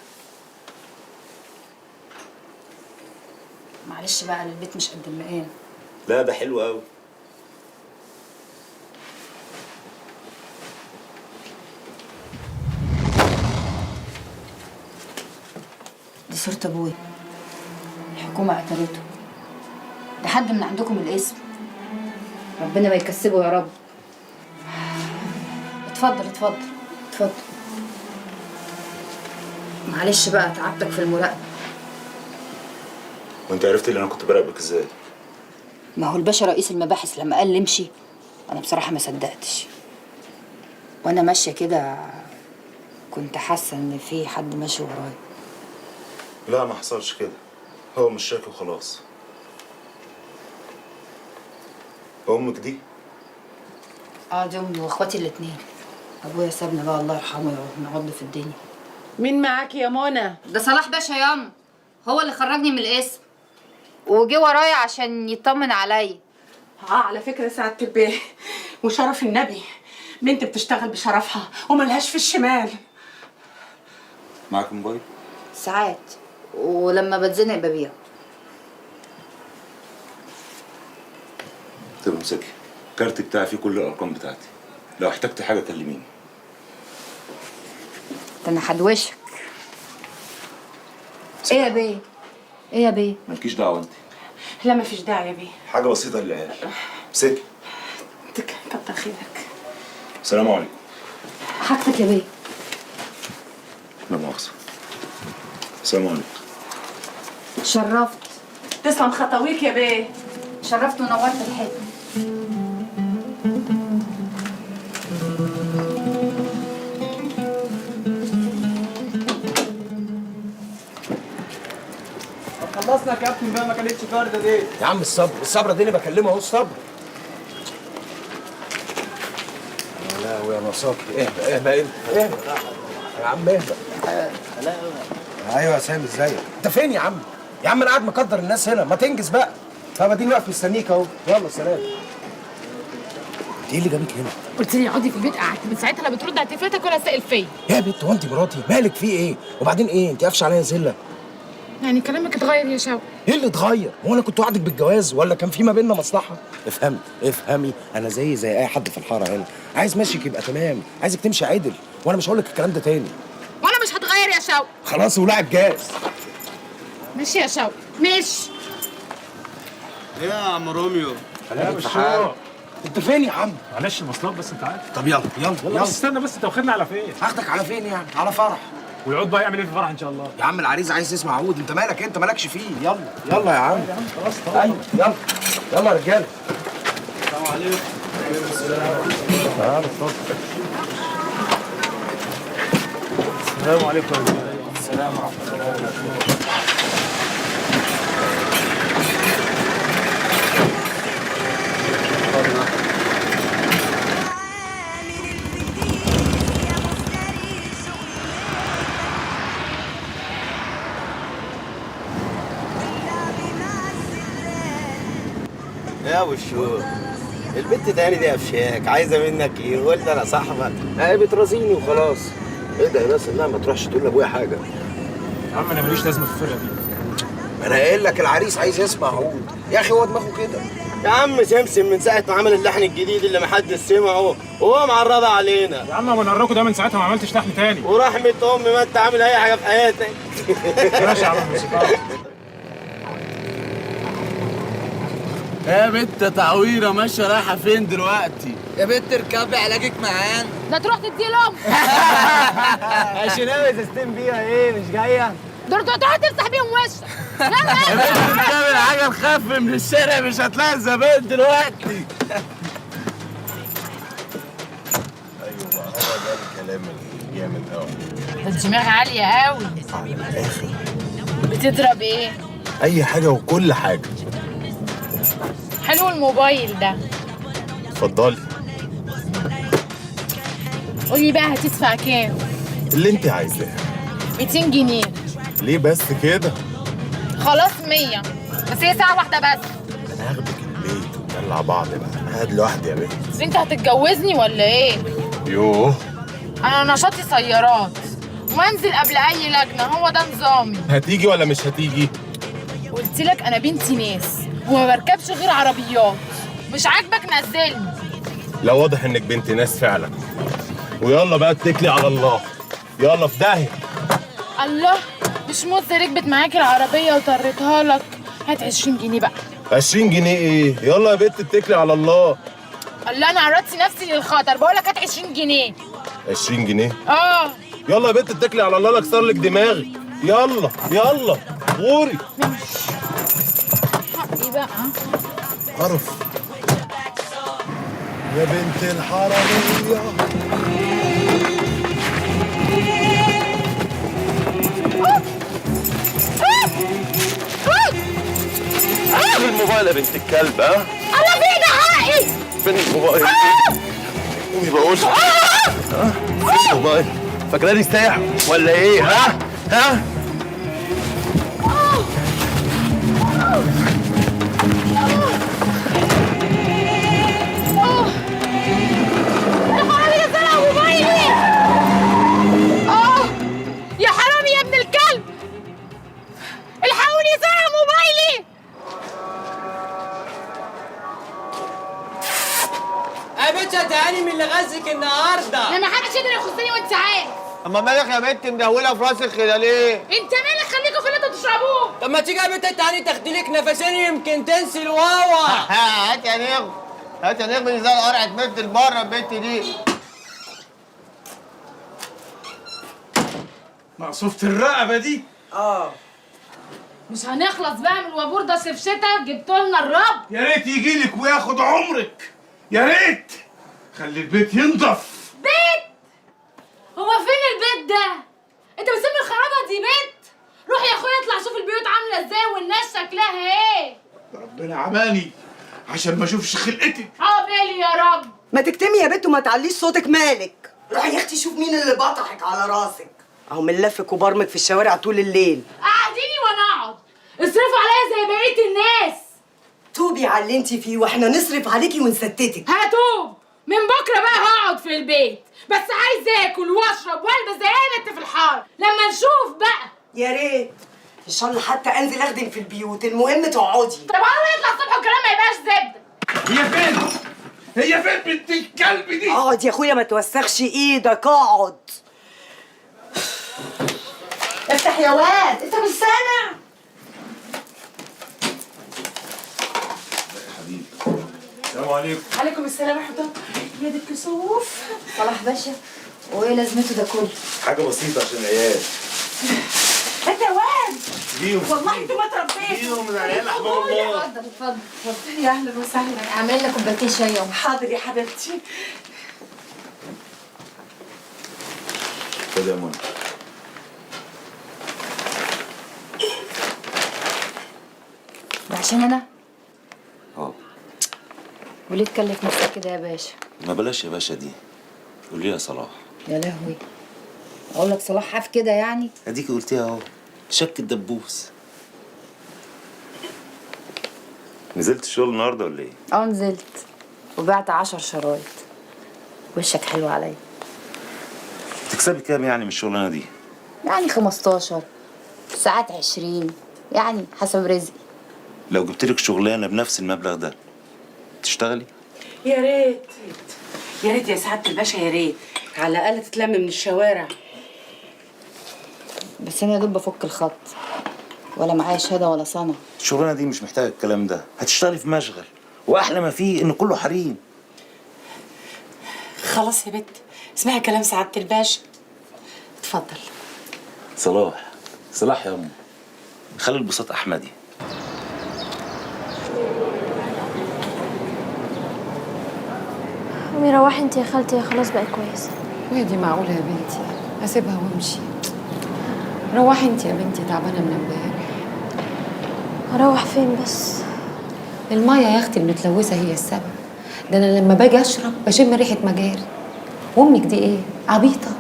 معلش بقى البيت مش قد المقام.
لا ده حلو قوي.
دي صورة ابويا، الحكومة قتلته. ده حد من عندكم الاسم، ربنا ما يكسبه يا رب. اتفضل اتفضل اتفضل. معلش بقى تعبتك في المراقبة.
وانت عرفت اللي انا كنت براقبك ازاي؟
ما هو الباشا رئيس المباحث لما قال لي امشي انا بصراحة ما صدقتش. وانا ماشية كده كنت حاسة ان في حد ماشي ورايا.
لا ما حصلش كده، هو مش شاكي وخلاص. امك دي؟
اه دي امي واخواتي الاثنين. ابويا سابنا بقى الله يرحمه نقعد في الدنيا.
مين معاك يا منى؟
ده صلاح باشا ياما، هو اللي خرجني من القسم وجه ورايا عشان يطمن عليا.
على فكرة سعادة البيه وشرف النبي، بنت بتشتغل بشرفها وملهاش في الشمال.
معاك موبايل؟
ساعات، ولما بتزنق ببيعه.
طب امسكي الكارت بتاعي فيه كل الارقام بتاعتي، لو احتجت حاجة كلميني.
ده انا هدوشك. ايه يا بيه؟ ايه يا بيه؟
مالكيش دعوه انت.
لا مفيش داعي يا بيه،
حاجة بسيطة للعيال. امسكي.
كتر خيرك.
السلام عليكم.
حاجتك يا بيه.
لا مؤاخذة. السلام عليكم.
شرفت.
تسلم خطاويك يا بيه.
شرفت ونورت الحتة.
خلصنا يا كابتن بقى، ما كانتش جارده دي.
يا عم الصبر، الصبر دي اللي بكلمه اهو، الصبر. يا لهوي يا نصاكي، اهدى اهدى انت، اهدى يا عم اهدى. ايوه يا سامي ازيك؟ انت فين يا عم؟ يا عم انا قاعد مقدر الناس هنا، ما تنجز بقى. طب اديني واقف مستنيك اهو، يلا سلام. انت ايه اللي جابك هنا؟
قلت لي اقعدي في البيت، قعدت من ساعتها لا بترد على تليفونك ولا سائل فيا.
يا بنت هو انت مراتي؟ مالك في ايه؟ وبعدين ايه؟ انت قافشه عليا زلة؟
يعني كلامك اتغير يا شوقي.
ايه اللي اتغير؟ هو انا كنت وعدك بالجواز ولا كان في ما بيننا مصلحة؟ افهمي افهمي، انا زي اي حد في الحارة هنا، عايز ماشيك يبقى تمام، عايزك تمشي عدل، وانا مش هقول لك الكلام ده تاني.
وانا مش هتغير يا شوقي.
خلاص ولاعب جاز.
ماشي يا شوقي ماشي.
ايه يا عم روميو؟
انت فين يا عم؟
معلش المواصلات بس انت عارف.
طب يلا يلا
يلا بس استنى بس، انت واخدنا على فين؟
هاخدك على فين يعني؟ على فرح.
ويقعد بقى يعمل ايه في الفرح ان شاء الله؟
يا عم العريس عايز يسمع عود، انت مالك؟ انت مالكش فيه. يلا يلا يا عم.
يا عم خلاص طبعا.
ايوه يلا يلا يا رجاله.
السلام عليكم.
تعالى اتفضل. السلام عليكم يا رجاله.
السلام ورحمة الله وبركاته.
يا ابو الشوق، البت تاني دي قفشاك، عايزه منك ايه؟ قلت انا صاحبك.
هي بترازيني وخلاص. ايه ده بس؟ لا ما تروحش تقول لابويا حاجة.
يا عم انا ماليش لازمه في الفرقة دي.
انا قايل لك العريس عايز يسمع عود يا اخي، هو دماغه كده.
يا عم سمسم من ساعة ما عمل اللحن الجديد اللي محدش سمعه وهو معرضه علينا.
يا عم ما نراكوا ده من ساعتها ما عملتش لحن تاني.
ورحمة امي ما انت عامل اي حاجة في حياتك.
ماشي يا عم الموسيقار.
يا بنت تعويره ماشية رايحة فين دلوقتي؟
يا بنت اركبي علاجك معانا.
ده تروح تدي لهم.
عشان ازازتين بيها ايه مش جاية؟
دول تروح تمسح بيهم وشك.
يا بنت اركبي العجل خف من الشارع، مش هتلاقي الزبائن دلوقتي.
ايوه بقى هو ده الكلام الجامد قوي.
ده الدماغ عالية قوي.
على الاخر.
بتضرب ايه؟
اي حاجة وكل حاجة.
حلو الموبايل ده.
اتفضلي.
قولي بقى هتدفع كام؟
اللي انت عايزاه.
200 جنيه.
ليه بس كده؟
خلاص 100، بس هي ساعة واحدة بس.
انا هاخدك البيت وندلع بعض بقى، انا قاعد لوحدي يا بنت.
انت هتتجوزني ولا ايه؟
يوه،
انا نشاطي سيارات وانزل قبل اي لجنة، هو ده نظامي.
هتيجي ولا مش هتيجي؟
قلت لك انا بنتي ناس وما بركبش غير عربيات، مش عاجبك نزلني.
لا واضح انك بنت ناس فعلا. ويلا بقى اتكلي على الله، يلا في داهية.
الله، مش موزة ركبت معاك العربية وطريتها لك. هات 20 جنيه بقى.
20 جنيه ايه؟ يلا يا بنت اتكلي على الله.
الله، انا عرضت نفسي للخطر، بقول لك هات 20 جنيه.
20 جنيه؟
اه.
يلا يا بنت اتكلي على الله، لا اكسر لك دماغك. يلا يلا غوري.
حقي بقى.
قرف
يا بنت الحرامية.
فين الموبايل يا بنت الكلب؟ ها؟
الله، فين ده حقي؟
فين الموبايل؟ قومي بقول لك. ها؟ فين الموبايل؟ فاكراني سايح ولا ايه؟ ها؟ ها؟
يا حرامي ده سرق موبايلي. يا حرامي يا ابن الكلب، الحقوني سرق موبايلي.
يا بنت هتعاني من اللي غزك النهارده.
انا ما حدش يقدر يخصني وانت عارف.
اما مالك يا بنت مدهوله في راسك كده ليه؟
انت مالك؟ خليكوا في اللي انتوا بتشربوه.
طب ما تيجي يا بنت تعالي تاخدي لك نفسين يمكن تنسي الواوا.
هات يا نغم، هات يا نغم، زي قرعه بنت البرة البنت دي.
مقصوفة الرقبة دي؟
مش هنخلص بقى من الوابور ده صيف شتا، جبتوا لنا الرب.
يا ريت يجيلك وياخد عمرك، يا ريت. خلي البيت ينضف.
بيت؟ هو فين البيت ده؟ انت بتسمي الخرابه دي بيت؟ روح يا اخويا اطلع شوف البيوت عامله ازاي والناس شكلها ايه.
ربنا عماني عشان ما اشوفش خلقتك.
عقبالي يا رب.
ما تكتمي يا بت وما تعليش صوتك، مالك؟ روحي يا اختي شوف مين اللي بطحك على راسك. اهو من لفك وبرمك في الشوارع طول الليل.
قعديني وانا اقعد، اصرفوا عليا زي بقية الناس.
توبي على اللي انت فيه واحنا نصرف عليكي ونستتك.
هتوب من بكره بقى، هقعد في البيت، بس عايزه اكل واشرب والبس زي اي بنت في الحارة. لما نشوف بقى.
يا ريت ان شاء الله حتى انزل اخدم في البيوت، المهم تقعدي.
طب انا يطلع الصبح والكلام ما يبقاش زبدة.
هي فين؟ هي فين بنت الكلب دي؟
اقعد يا اخويا ما توسخش ايدك، اقعد. افتح يا واد، انت مش سامع؟
حبيبي السلام عليكم.
عليكم السلام ورحمة الله. يا دي الكسوف.
صلاح باشا، وايه لازمته ده كله؟
حاجة بسيطة عشان العيال.
انت يا واد
جيهم
والله انتوا ما تربيتوا.
جيهم العيال احباب الله.
اتفضل اتفضل
اتفضل. يا اهلا وسهلا.
اعمل لنا كوبايتين شاي يا
حاضر يا حبيبتي.
خد يا منى.
ده عشان انا؟
اه.
وليه تكلف نفسك كده يا باشا؟
ما بلاش يا باشا دي، قولي يا صلاح.
يا لهوي، اقول لك صلاح حاف كده يعني؟
اديكي قلتيها اهو، شك الدبوس.
نزلت الشغل النهارده ولا ايه؟
اه نزلت وبعت 10 شرايط. وشك حلو عليا.
بتكسبي كام يعني من الشغلانة دي؟
يعني 15 ساعات 20، يعني حسب رزقي.
لو جبت لك شغلانة بنفس المبلغ ده تشتغلي؟
يا ريت يا ريت يا سعادة الباشا، يا ريت على الاقل تتلم من الشوارع.
بس انا يا دوب بفك الخط، ولا معايا شهادة ولا صنعه.
الشغلانة دي مش محتاجه الكلام ده، هتشتغلي في مشغل، واحلى ما فيه ان كله حريم.
خلاص يا بت، اسمعي كلام سعادة الباشا. اتفضل.
صلاح، صلاح يا امي، خلي البساط احمدي.
امي روحي انت يا خالتي، خلاص بقت كويسة.
وهي دي معقولة يا بنتي اسيبها وامشي؟ روحي انت يا بنتي، تعبانة من امبارح.
اروح فين بس؟
المية يا اختي المتلوثه هي السبب. ده انا لما باجي اشرب بشم ريحه مجاري. وامك دي ايه؟ عبيطه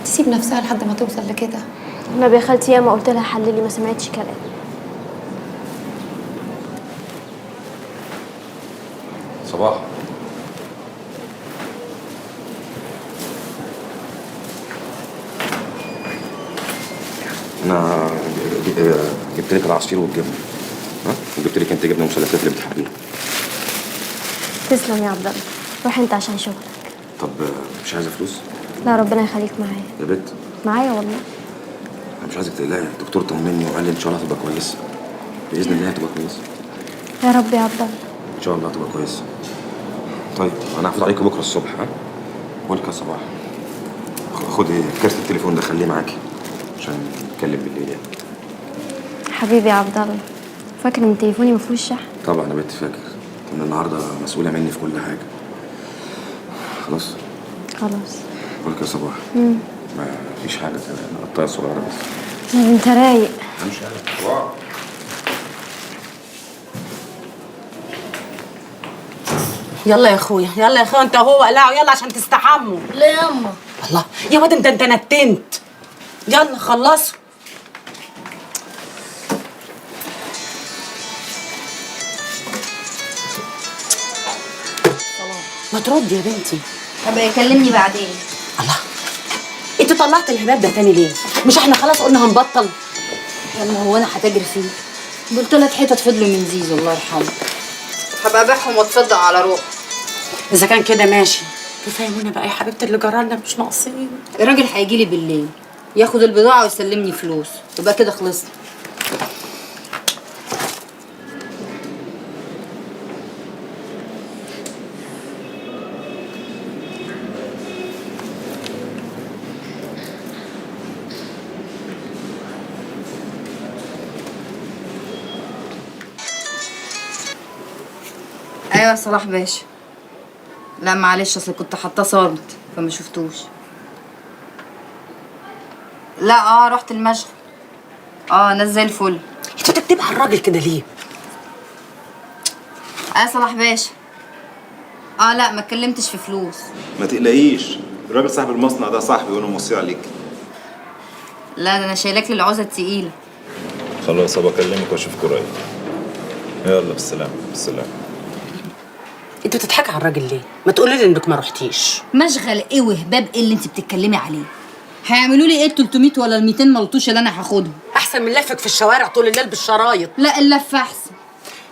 تسيب نفسها لحد ما توصل لكده.
النبي يا خالتي ياما قلت لها حللي، ما سمعتش كلام.
صباح. انا جبت لك العصير والجبنه، ها؟ وجبت لك انت جبنه مثلثات اللي بتحبيها.
تسلم يا عبد الله، روح انت عشان شغلك.
طب مش عايزه فلوس؟
لا ربنا يخليك معايا.
يا بت
معايا والله.
انا مش عايزك تقلقي، الدكتور طمني وقال لي ان شاء الله هتبقى كويسة. باذن الله هتبقى كويسة.
يا رب يا عبد الله.
ان شاء الله هتبقى كويسة. طيب انا هفوت عليكم بكره الصبح، ها؟ بقول لك يا صباح، خدي كارت التليفون ده خليه معاكي عشان نتكلم بالليل يعني.
حبيبي يا عبد الله، فاكر ان تليفوني ما فيهوش شحن؟
طبعا يا بنت فاكر، انت من النهارده مسؤولة مني في كل حاجة. خلاص؟ خلاص. بقول لك يا صباح، ما فيش حاجة، قطايه صغيرة بس.
لا انت رايق.
امشي انا.
يلا يا اخويا، يلا يا اخويا، انت وهو قلعوا، يلا عشان تستحموا.
ليه ياما؟
الله يا واد انت نتنت. يلا خلصوا. ما تردي يا بنتي.
طب يكلمني بعدين.
الله، انت طلعت الهباب ده تاني ليه؟ مش احنا خلاص قلنا هنبطل؟
يلا هو انا هتاجر فيه؟ دول 3 حتت فضلوا من زيزو الله يرحمه. هبقى ابيعهم واتصدق على روحي.
اذا كان كده ماشي. كفاية منى بقى يا حبيبتي، اللي جرالنا مش ناقصين.
الراجل هيجي لي بالليل ياخد البضاعة ويسلمني فلوس، يبقى كده خلصنا. ايوه صلاح باشا. لا معلش، اصل كنت حاطاه صامت فما شفتوش. لا رحت المشغل. ناس زي الفل.
انت بتكتبها على الراجل كده ليه؟
صلاح باشا. لا ما اتكلمتش في فلوس.
ما تقلقيش، الراجل صاحب المصنع ده صاحبي وانا موصيه عليك.
لا ده انا شايلاك للعوزه التقيله.
خلاص هبقى اكلمك واشوفك قريب. يلا بالسلامة. بالسلامة.
انت بتضحكي على الراجل ليه؟ ما تقولي لي انك ما رحتيش.
مشغل ايه وهباب ايه اللي انت بتتكلمي عليه؟ هيعملوا لي ايه ال 300 ولا ال 200 ملطوش اللي انا هاخدهم؟
احسن من لفك في الشوارع طول الليل بالشرايط.
لا اللف احسن.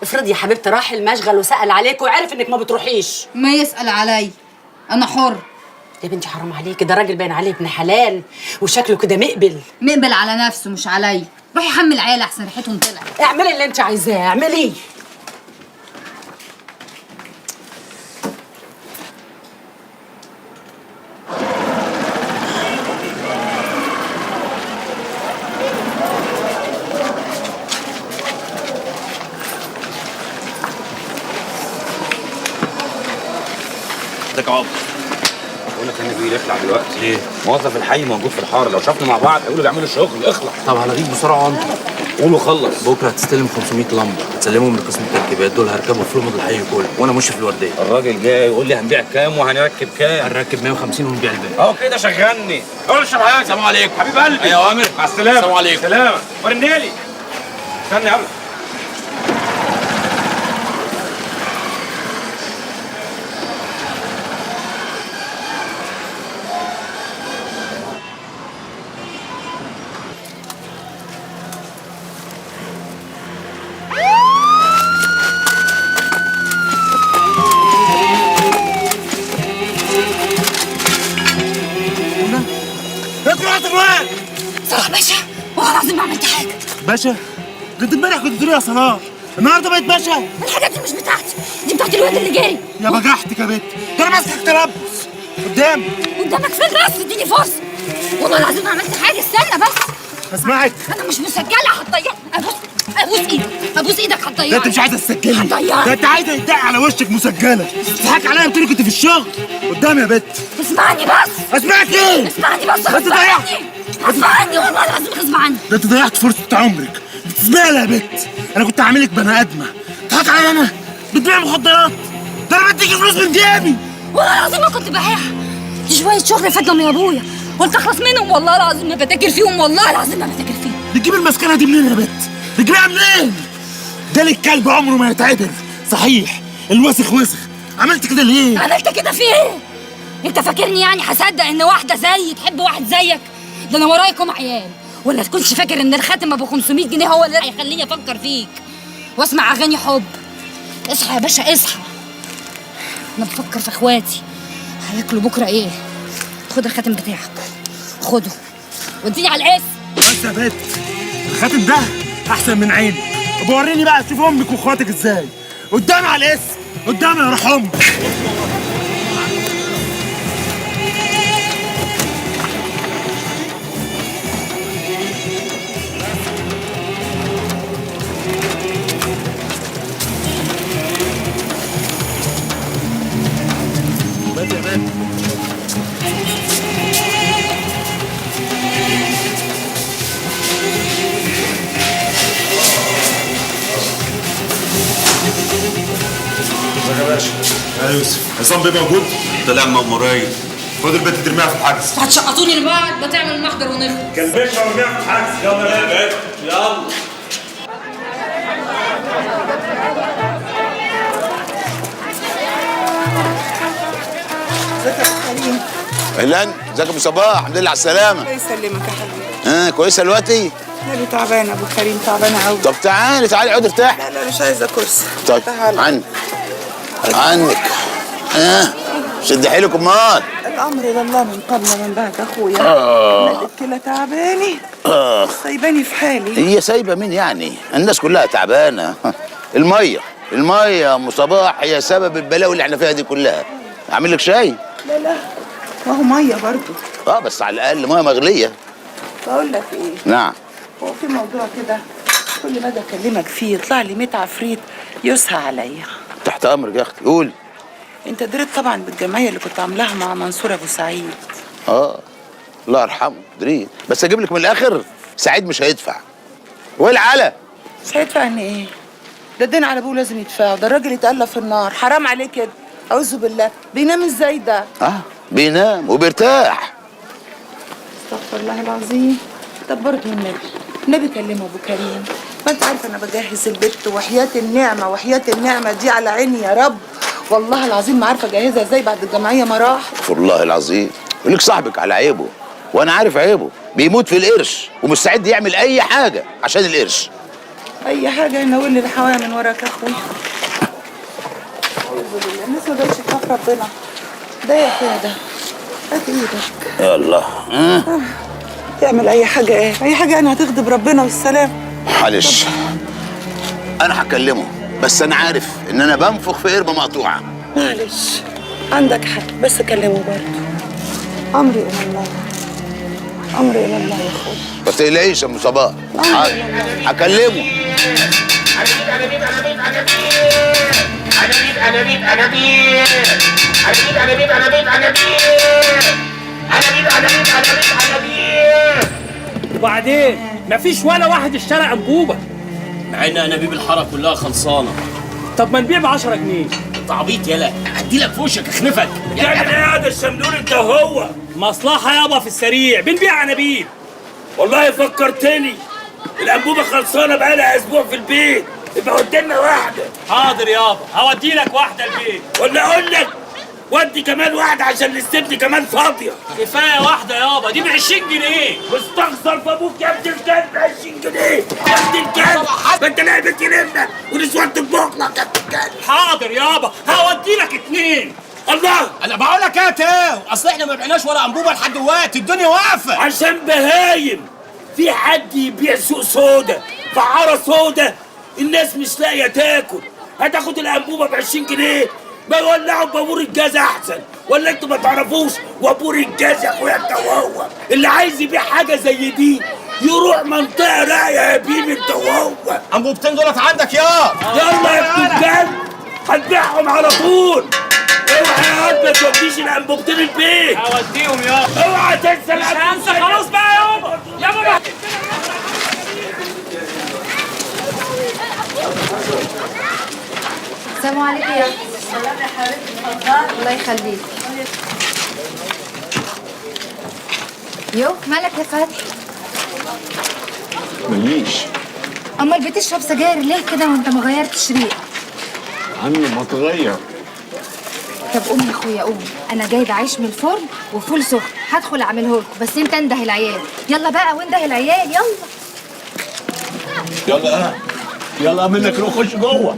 افرضي يا حبيبتي راح المشغل وسأل عليك وعرف انك ما بتروحيش.
ما يسأل عليا، انا حر.
يا بنتي حرام عليكي، ده راجل باين عليه ابن حلال وشكله كده مقبل.
مقبل على نفسه مش عليا. روحي حمل العيال احسن ريحتهم طلعت.
اعملي اللي انت عايزاه، اعملي.
بقول لك انا بيه اخلع دلوقتي. ليه؟ موظف الحي موجود في الحارة، لو شافنا مع بعض هيقولوا بيعملوا شغل. اخلع.
طب هلغيك بسرعة وانت
قول وخلص.
بكره هتستلم 500 لمبة، هتسلمهم لقسم التركيبات، دول هركبوا في رمض الحي كله وانا ماشي في الوردية.
الراجل جاي يقول لي هنبيع كام وهنركب كام؟
هنركب 150 ونبيع الباقي.
اهو كده شغلني. قولش معايا. السلام عليكم حبيب قلبي.
يا اوامر.
مع السلامة.
السلام عليكم.
سلامه. ورنالي. استنى يلا.
صلاح باشا، والله العظيم ما عملت حاجة.
باشا؟ ده انت امبارح كنت بتقولي يا صلاح، النهارده بقيت باشا؟
الحاجات دي مش بتاعتي، دي بتاعت الواد اللي جاري.
يا بجحتك يا بت، ده انا ماسكك تلبس قدامي.
قدامك فين بس؟ اديني فرصة. والله العظيم ما عملت حاجة، استنى بس.
اسمعك،
انا مش مسجله. هتضيعني. ابوس ايدك، ابوس ايدك، هتضيعني.
ده انت مش عايزه تسجلي، ده انت عايزه يتدق على وشك مسجله. تضحك عليا وتقولي كنت في الشغل. قدامي يا بت.
اسمعني بس.
اسمعك ايه؟
اسمعني بس. غصب عني، غصب عني والله العظيم غصب عني.
ده انت ضيعت فرصة عمرك. بتزبالة يا بت. انا كنت عاملك بني ادمه، تضحك عليا انا؟ بتبيع مخدرات؟ ده انا بديكي فلوس من جيبي.
والله العظيم ما كنت ببيعها، دي شوية شغل فاتنا من ابويا،
قلت اخلص منهم، والله العظيم ما بتاكل فيهم، والله العظيم ما بتاكل فيهم.
بتجيب المسكنة دي منين يا بت؟ بتجيبها منين؟ ده الكلب عمره ما يتعدل. صحيح الوسخ وسخ. عملت كده ليه؟
عملت كده في ايه؟ انت فاكرني يعني هصدق ان واحدة زيي تحب واحد زيك؟ ده انا ورايكم عيال، ولا تكونش فاكر ان الخاتم ابو 500 جنيه هو اللي هيخليني افكر فيك واسمع اغاني حب؟ اصحى يا باشا اصحى، انا بفكر في اخواتي هياكلوا بكره ايه. خد الخاتم بتاعك، خده واديني على القسم.
بس يا بت، الخاتم ده احسن من عيني. بوريني بقى شوف امك واخواتك ازاي. قدامي على القسم، قدامي يا روح امك.
ازيك يا باشا؟ يا يوسف، عصام بيه موجود؟
طلع مأمورية.
خد البت ترميها في الحجز.
هتشقطوني لبعض، ما تعمل محضر ونخلص.
كلبشها ورميها في الحجز. يلا يا بت
يلا.
ازيك يا ابو كريم؟
اهلا، ازيك يا ابو صباح؟ الحمد لله على السلامة.
الله يسلمك يا حبيبي.
كويسة دلوقتي؟
لا تعبانة ابو كريم، تعبانة قوي.
طب تعالي تعالي اقعدي ارتاحي.
لا لا مش عايزة كرسي.
طيب عنك عنك. شد حيلك امال.
الامر الى الله من قبل ومن بعد اخويا. الكلى تعباني. سايباني في حالي.
هي سايبه مين يعني؟ الناس كلها تعبانة. المية المية يا ام صباح هي سبب البلاوي اللي احنا فيها دي كلها. اعمل لك شاي؟
لا لا ما هو مية برضه.
بس على الاقل مية مغليه.
بقول لك ايه؟
نعم.
هو في موضوع كده كل ما اجي اكلمك فيه يطلع لي 100 عفريت يسهى عليا.
تحت امرك يا اختي، قولي.
انت دريت طبعا بالجمعيه اللي كنت عاملاها مع منصور ابو سعيد.
الله يرحمه، دريت. بس اجيب لك من الاخر، سعيد مش هيدفع. والعلا
مش هيدفع ان ايه؟ ده الدين على ابوه لازم يدفعه، ده الراجل اتقلى في النار، حرام عليك يا اعوذ بالله، بينام ازاي ده؟
بينام وبيرتاح.
استغفر الله العظيم. طب برضه النبي، النبي كلمة ابو كريم، ما انت عارفه انا بجهز البيت وحياه النعمة، وحياه النعمة دي على عيني يا رب، والله العظيم ما عارفه اجهزها ازاي بعد الجمعية ما راح.
استغفر الله العظيم. يقول لك صاحبك على عيبه، وانا عارف عيبه، بيموت في القرش ومستعد يعمل اي حاجة عشان القرش.
اي حاجة يناولني الحوايا من وراك يا اخويا. اعوذ بالله، الناس ما بقتش تخاف ربنا. ده يا اخويا ده، هات ايدك.
يلا.
تعمل اي حاجة ايه؟ اي حاجة انا هتغضب ربنا والسلام.
معلش انا هكلمه، بس انا عارف ان انا بنفخ في قربه مقطوعة.
معلش عندك حق، بس كلمة برضه. امري الى الله، امري الى الله يا اخويا.
ما تقلقيش يا ام صباح، هكلمه.
انابيب انابيب انابيب انابيب انابيب انابيب انابيب انابيب انابيب انابيب انابيب.
وبعدين مفيش ولا واحد اشترى انبوبة،
مع ان انابيب الحارة كلها خلصانه.
طب ما نبيع ب 10 جنيه.
انت عبيط يالا، هديلك في وشك اخنفك.
تعمل ايه يا الشملول انت وهو؟
مصلحة يابا في السريع، بنبيع انابيب.
والله فكرتني، الانبوبة خلصانه بقالها اسبوع في البيت، يبقى قدامنا واحدة.
حاضر يابا، هودي لك واحدة البيت.
ولا اقول لك ودي كمان واحدة عشان الاستبن كمان فاضية.
كفاية واحدة يابا، دي ب 20 جنيه.
مستخسر في ابوك يا ابن الكلب 20 جنيه يا ابن الكلب، ما انت لعبت يلمك ونسوان تطبخ لك يا ابن الكلب.
حاضر يابا، هودي لك 2.
الله،
انا بقول لك ايه يا تاو، اصل احنا ما بعناش ولا انبوبة لحد دلوقتي، الدنيا واقفة.
عشان بهايم، في حد يبيع سوق سودا فعاره سودا، الناس مش لاقيه تاكل، هتاخد الانبوبة ب 20 جنيه؟ ما يولعوا بابور الجاز احسن، ولا انتوا ما تعرفوش وابور الجاز يا اخويا انت وهو؟ اللي عايز يبيع حاجة زي دي يروح منطقة راقية يا بيبي انت وهو.
انبوبتين دولت عندك يا
يلا يا ابن الكلب، هتبيعهم على طول. اوعى يا واد ما توديش الانبوبتين البيت.
هوديهم يابا.
اوعى تنسى الانبوبتين.
خلاص بقى يابا يابا.
السلام عليكم يا السلام يا حبيبتي، اتفضلي. الله يخليك.
يو مالك يا فتحي؟
ماليش.
امال بتشرب سجاير ليه كده وانت ما غيرتش ريقك؟
عمي ما تغير.
طب قوم يا اخويا قوم، انا جايبه عيش من الفرن وفول سخن، هدخل اعمله لكم، بس انت انده العيال. يلا بقى وانده العيال يلا.
يلا يلا منك روح خش جوه.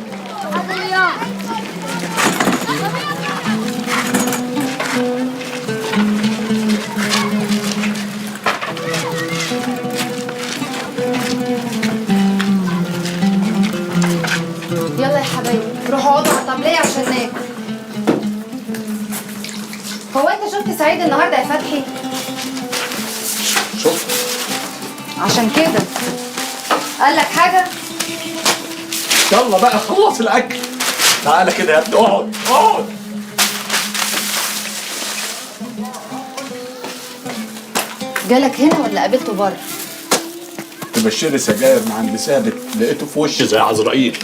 يلا يا حبايبي روحوا اقعدوا على الطبلية عشان ناكل. هو انت شفت سعيد النهارده يا فتحي؟
شفت.
عشان كده قال لك حاجة؟
يلا بقى خلص الاكل. تعالى كده يا ابني اقعد اقعد.
جالك هنا ولا قابلته بره؟
كنت بشتري سجاير مع عند ثابت، لقيته في وشي زي عزرائيل.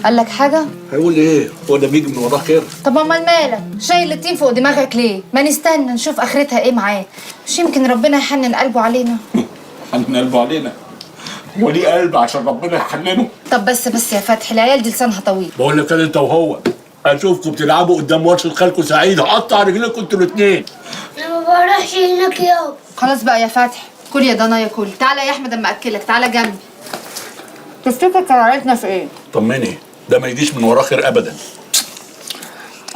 قال لك حاجة؟
هيقول ايه؟ هو ده بيجي من وراه خير؟
طب امال مالك؟ شايل الطين فوق دماغك ليه؟ ما نستنى نشوف اخرتها ايه معاه، مش يمكن ربنا يحنن قلبه علينا؟
حنن قلبه علينا؟ هو ليه قلب عشان ربنا يحننه؟
طب بس يا فتحي العيال دي لسانها طويل.
بقول لك انت وهو اشوفكم بتلعبوا قدام ورشه خالكم سعيد هقطع رجليكم انتوا الاثنين.
انا ما بروحش هناك يابا.
خلاص بقى يا فتحي، كل يا ضنايا كل. تعالى يا احمد اما اكلك، تعالى جنبي. تفتكر قرارتنا في ايه؟
طمني، ده ما يجيش من وراه خير ابدا.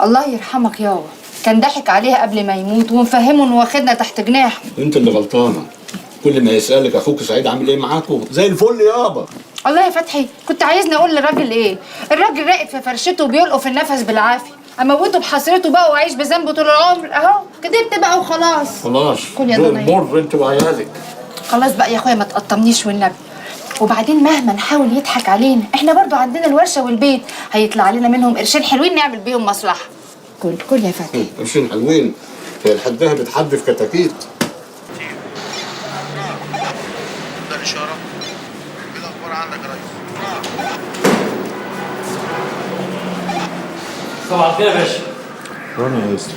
الله يرحمك يابا، كان ضحك عليها قبل ما يموت ومفهمه انه واخدنا تحت جناحه.
انت اللي غلطانة، كل ما يسالك اخوك سعيد عامل ايه معاكم زي الفل يابا.
الله يا فتحي، كنت عايزني اقول للراجل ايه؟ الراجل راقد في فرشته وبيلقف النفس بالعافية، اموته بحسرته بقى واعيش بذنبه طول العمر. اهو كدبت بقى وخلاص.
خلاص
كل يا ضنايا
مر انت وعيالك.
خلاص بقى يا اخويا ما تقطمنيش والنبي. وبعدين مهما نحاول يضحك علينا، احنا برضو عندنا الورشة والبيت، هيطلع لنا منهم قرشين حلوين نعمل بيهم مصلحة. كل كل يا فتحي.
قرشين حلوين؟ هي لحدها بتحدف كتاكيت.
ده الاشارة. ايه الاخبار عندك يا ريس؟
صباح الخير يا باشا.
رانيا يا يسرا،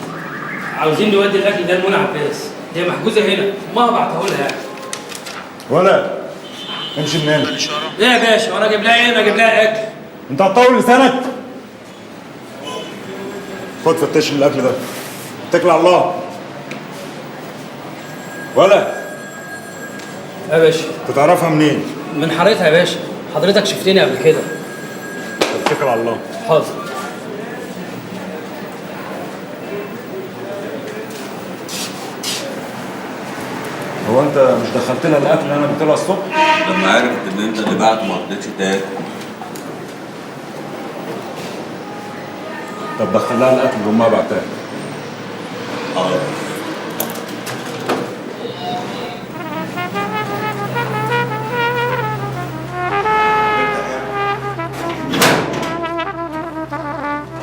عاوزين نودي الاكل ده لمنى عباس، هي محجوزة هنا، امها بعتهولها يعني.
ولا امشي من هنا.
ليه يا باشا؟ وانا اجيب لها ايه؟ ما اجيب لها اكل.
انت هتطول لسانك؟ خد فتش الاكل ده. اتكل على الله. ولا
يا باشا
انت تعرفها منين؟
من حارتها يا باشا، حضرتك شفتني قبل كده.
اتكل على الله.
حاضر.
هو انت مش دخلت لها الاكل اللي انا جبت لها الصبح؟
لما عرفت ان انت اللي بعته ما رضيتش تاكل.
طب دخل لها الاكل اللي امها بعتها.
حاضر.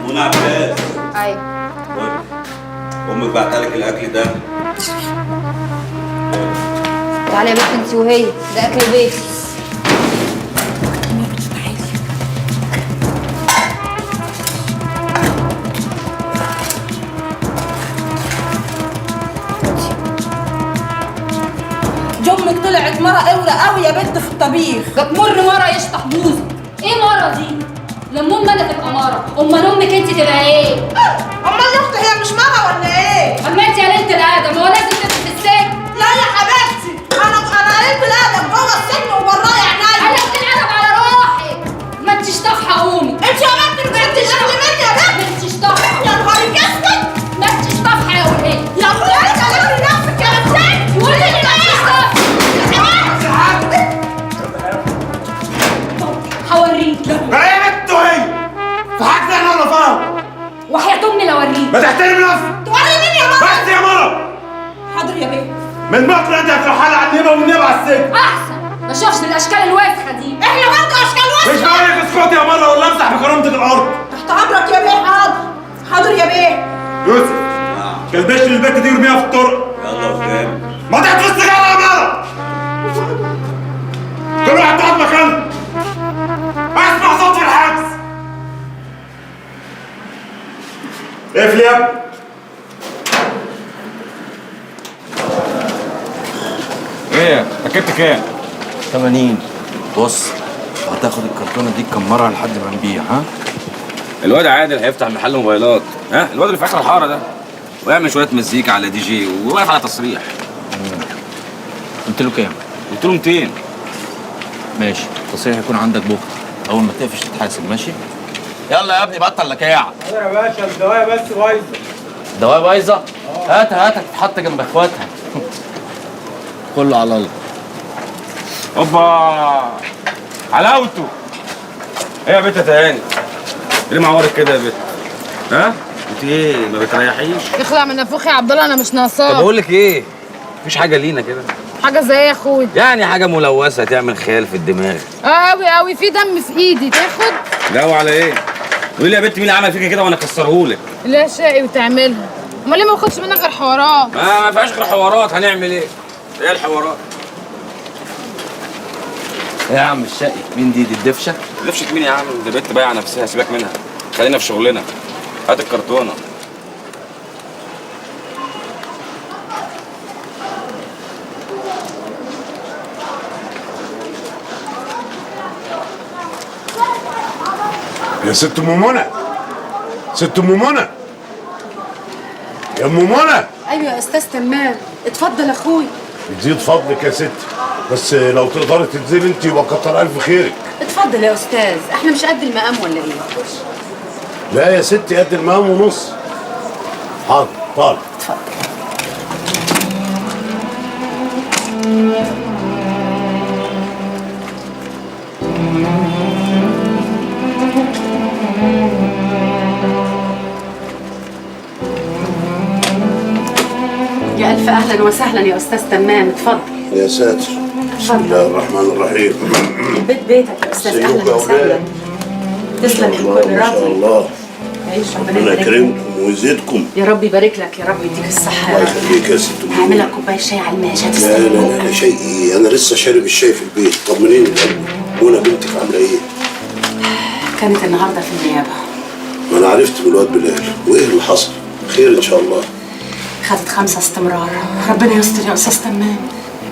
منى عباس.
ايوه.
امك بعتلك الاكل ده.
تعالي يا بنت انت وهي، ده اكل بيتي.
امك طلعت مرة قورة قوي يا بنت في الطبيخ.
ده تمر مرة يشطح بوزك. ايه مرة دي؟ لما امي انا تبقى مرة، امال امك انت تبقى ايه؟
امال الاخت هي مش مرة ولا ايه؟
اما انت يا ليلة الادب، هو لازم تبقي في السجن؟
لا يا حبيبتي، انا قليلة الادب جوه السجن وبراه يا عينيا.
قلبت الادب على روحك، ما انتيش طافحه. قومي
انت يا بنت بجد الاكل مني يا بنت.
ما انتيش طافحه.
يا نهارك اسود،
ما انتيش طافحه يا وليه.
يا اخويا انت لمي نفسك يا بنت.
قولي لي ما انتيش طافحه. هوريك.
ما ايه يا بنت وهي؟ في حاجة احنا ولا فاهم؟
وحياة امي لو اوريك.
ما تحترم نفسك.
توري مين يا مرة؟
بس يا مرة.
حاضر يا بيه.
من بكره انت هتروح على النبه والنبه على السجن.
احسن ما اشوفش الاشكال الوسخة دي.
احنا برضه اشكال وسخة.
مش بقول لك اسكتي يا مرة ولا امسح بكرامتك الارض.
تحت امرك يا بيه. حاضر حاضر يا بيه.
يوسف كلبش البت دي ورميها في الطرق.
يلا قدام.
ما تحطش السجاره يا مرة. كل واحد تقعد مكانه. اسمع صوت في الحبس. اقفل يا ابني.
ايه ركبت كام؟
80. بص هتاخد الكرتونه دي تكمرها لحد ما نبيع. ها؟
الواد عادل هيفتح محل موبايلات. ها الواد اللي في اخر الحارة ده، ويعمل شوية مزيكا على دي جي وواقف على تصريح.
قلت له كام؟
قلت له 200.
ماشي، التصريح هيكون عندك بكره، اول ما تقفش تتحاسب. ماشي؟ يلا يا ابني بطل لكاعه.
يا باشا الدوايه بس بايظة.
الدوايه بايظة؟ هاتها هاتها تتحط جنب اخواتها. كله على الله.
اوبا حلاوته. ايه يا بت يا تهاني؟ ليه معورك كده يا بت؟ ها؟ انت ايه ما بتريحيش؟
اخلع من نافوخي يا عبد الله، انا مش ناقصاك.
طب اقول لك ايه؟ مفيش حاجة لينا كده؟
حاجة زي ايه يا اخويا؟
يعني حاجة ملوثة تعمل خيال في الدماغ.
قوي قوي في دم في ايدي، تاخد؟
لا وعلى ايه؟ قولي لي يا بت مين اللي عمل فيك كده وانا اكسرهولك.
لا شقي وتعملها، امال ليه ما باخدش منك غير حوارات؟
ما فيهاش غير حوارات، هنعمل ايه؟ ايه الحوارات؟
ايه يا عم الشقي؟ مين دي؟ دي الدفشه؟
دفشه مين يا عم؟ دي بنت بايعه نفسها، سيبك منها، خلينا في شغلنا. هات الكرتونه.
يا ست ام منى، ست ام منى، يا ام منى.
ايوه يا استاذ تمام، اتفضل يا اخويا.
يزيد فضلك يا ست، بس لو تقدري تنزلي انت يبقى كتر الف خيرك.
اتفضل يا استاذ، احنا مش قد المقام ولا ايه؟
لا يا ستي قد المقام ونص. حاضر طالع.
اتفضل. يا ألف أهلا وسهلا يا أستاذ تمام، اتفضل.
يا ساتر، بسم الله الرحمن الرحيم.
البيت بيتك يا أستاذ، أهلا وسهلا. تسلم يا كل راضي.
ما شاء الله.
عيش،
ربنا يكرمكم ويزيدكم
يا رب، يبارك لك يا رب، يديك الصحة يا
الله
رب.
يخليك يا ست.
هعمل لك كوباية شاي على الماشي.
لا لا لا لا، شاي ايه؟ أنا لسه شارب الشاي في البيت. طمنيني الأول، منى بنتك عاملة إيه؟
كانت النهارده في النيابة.
ما أنا عرفت من الواد بلال، وإيه اللي حصل؟ خير إن شاء الله.
خدت 5 استمرار، ربنا يستر يا أستاذ تمام.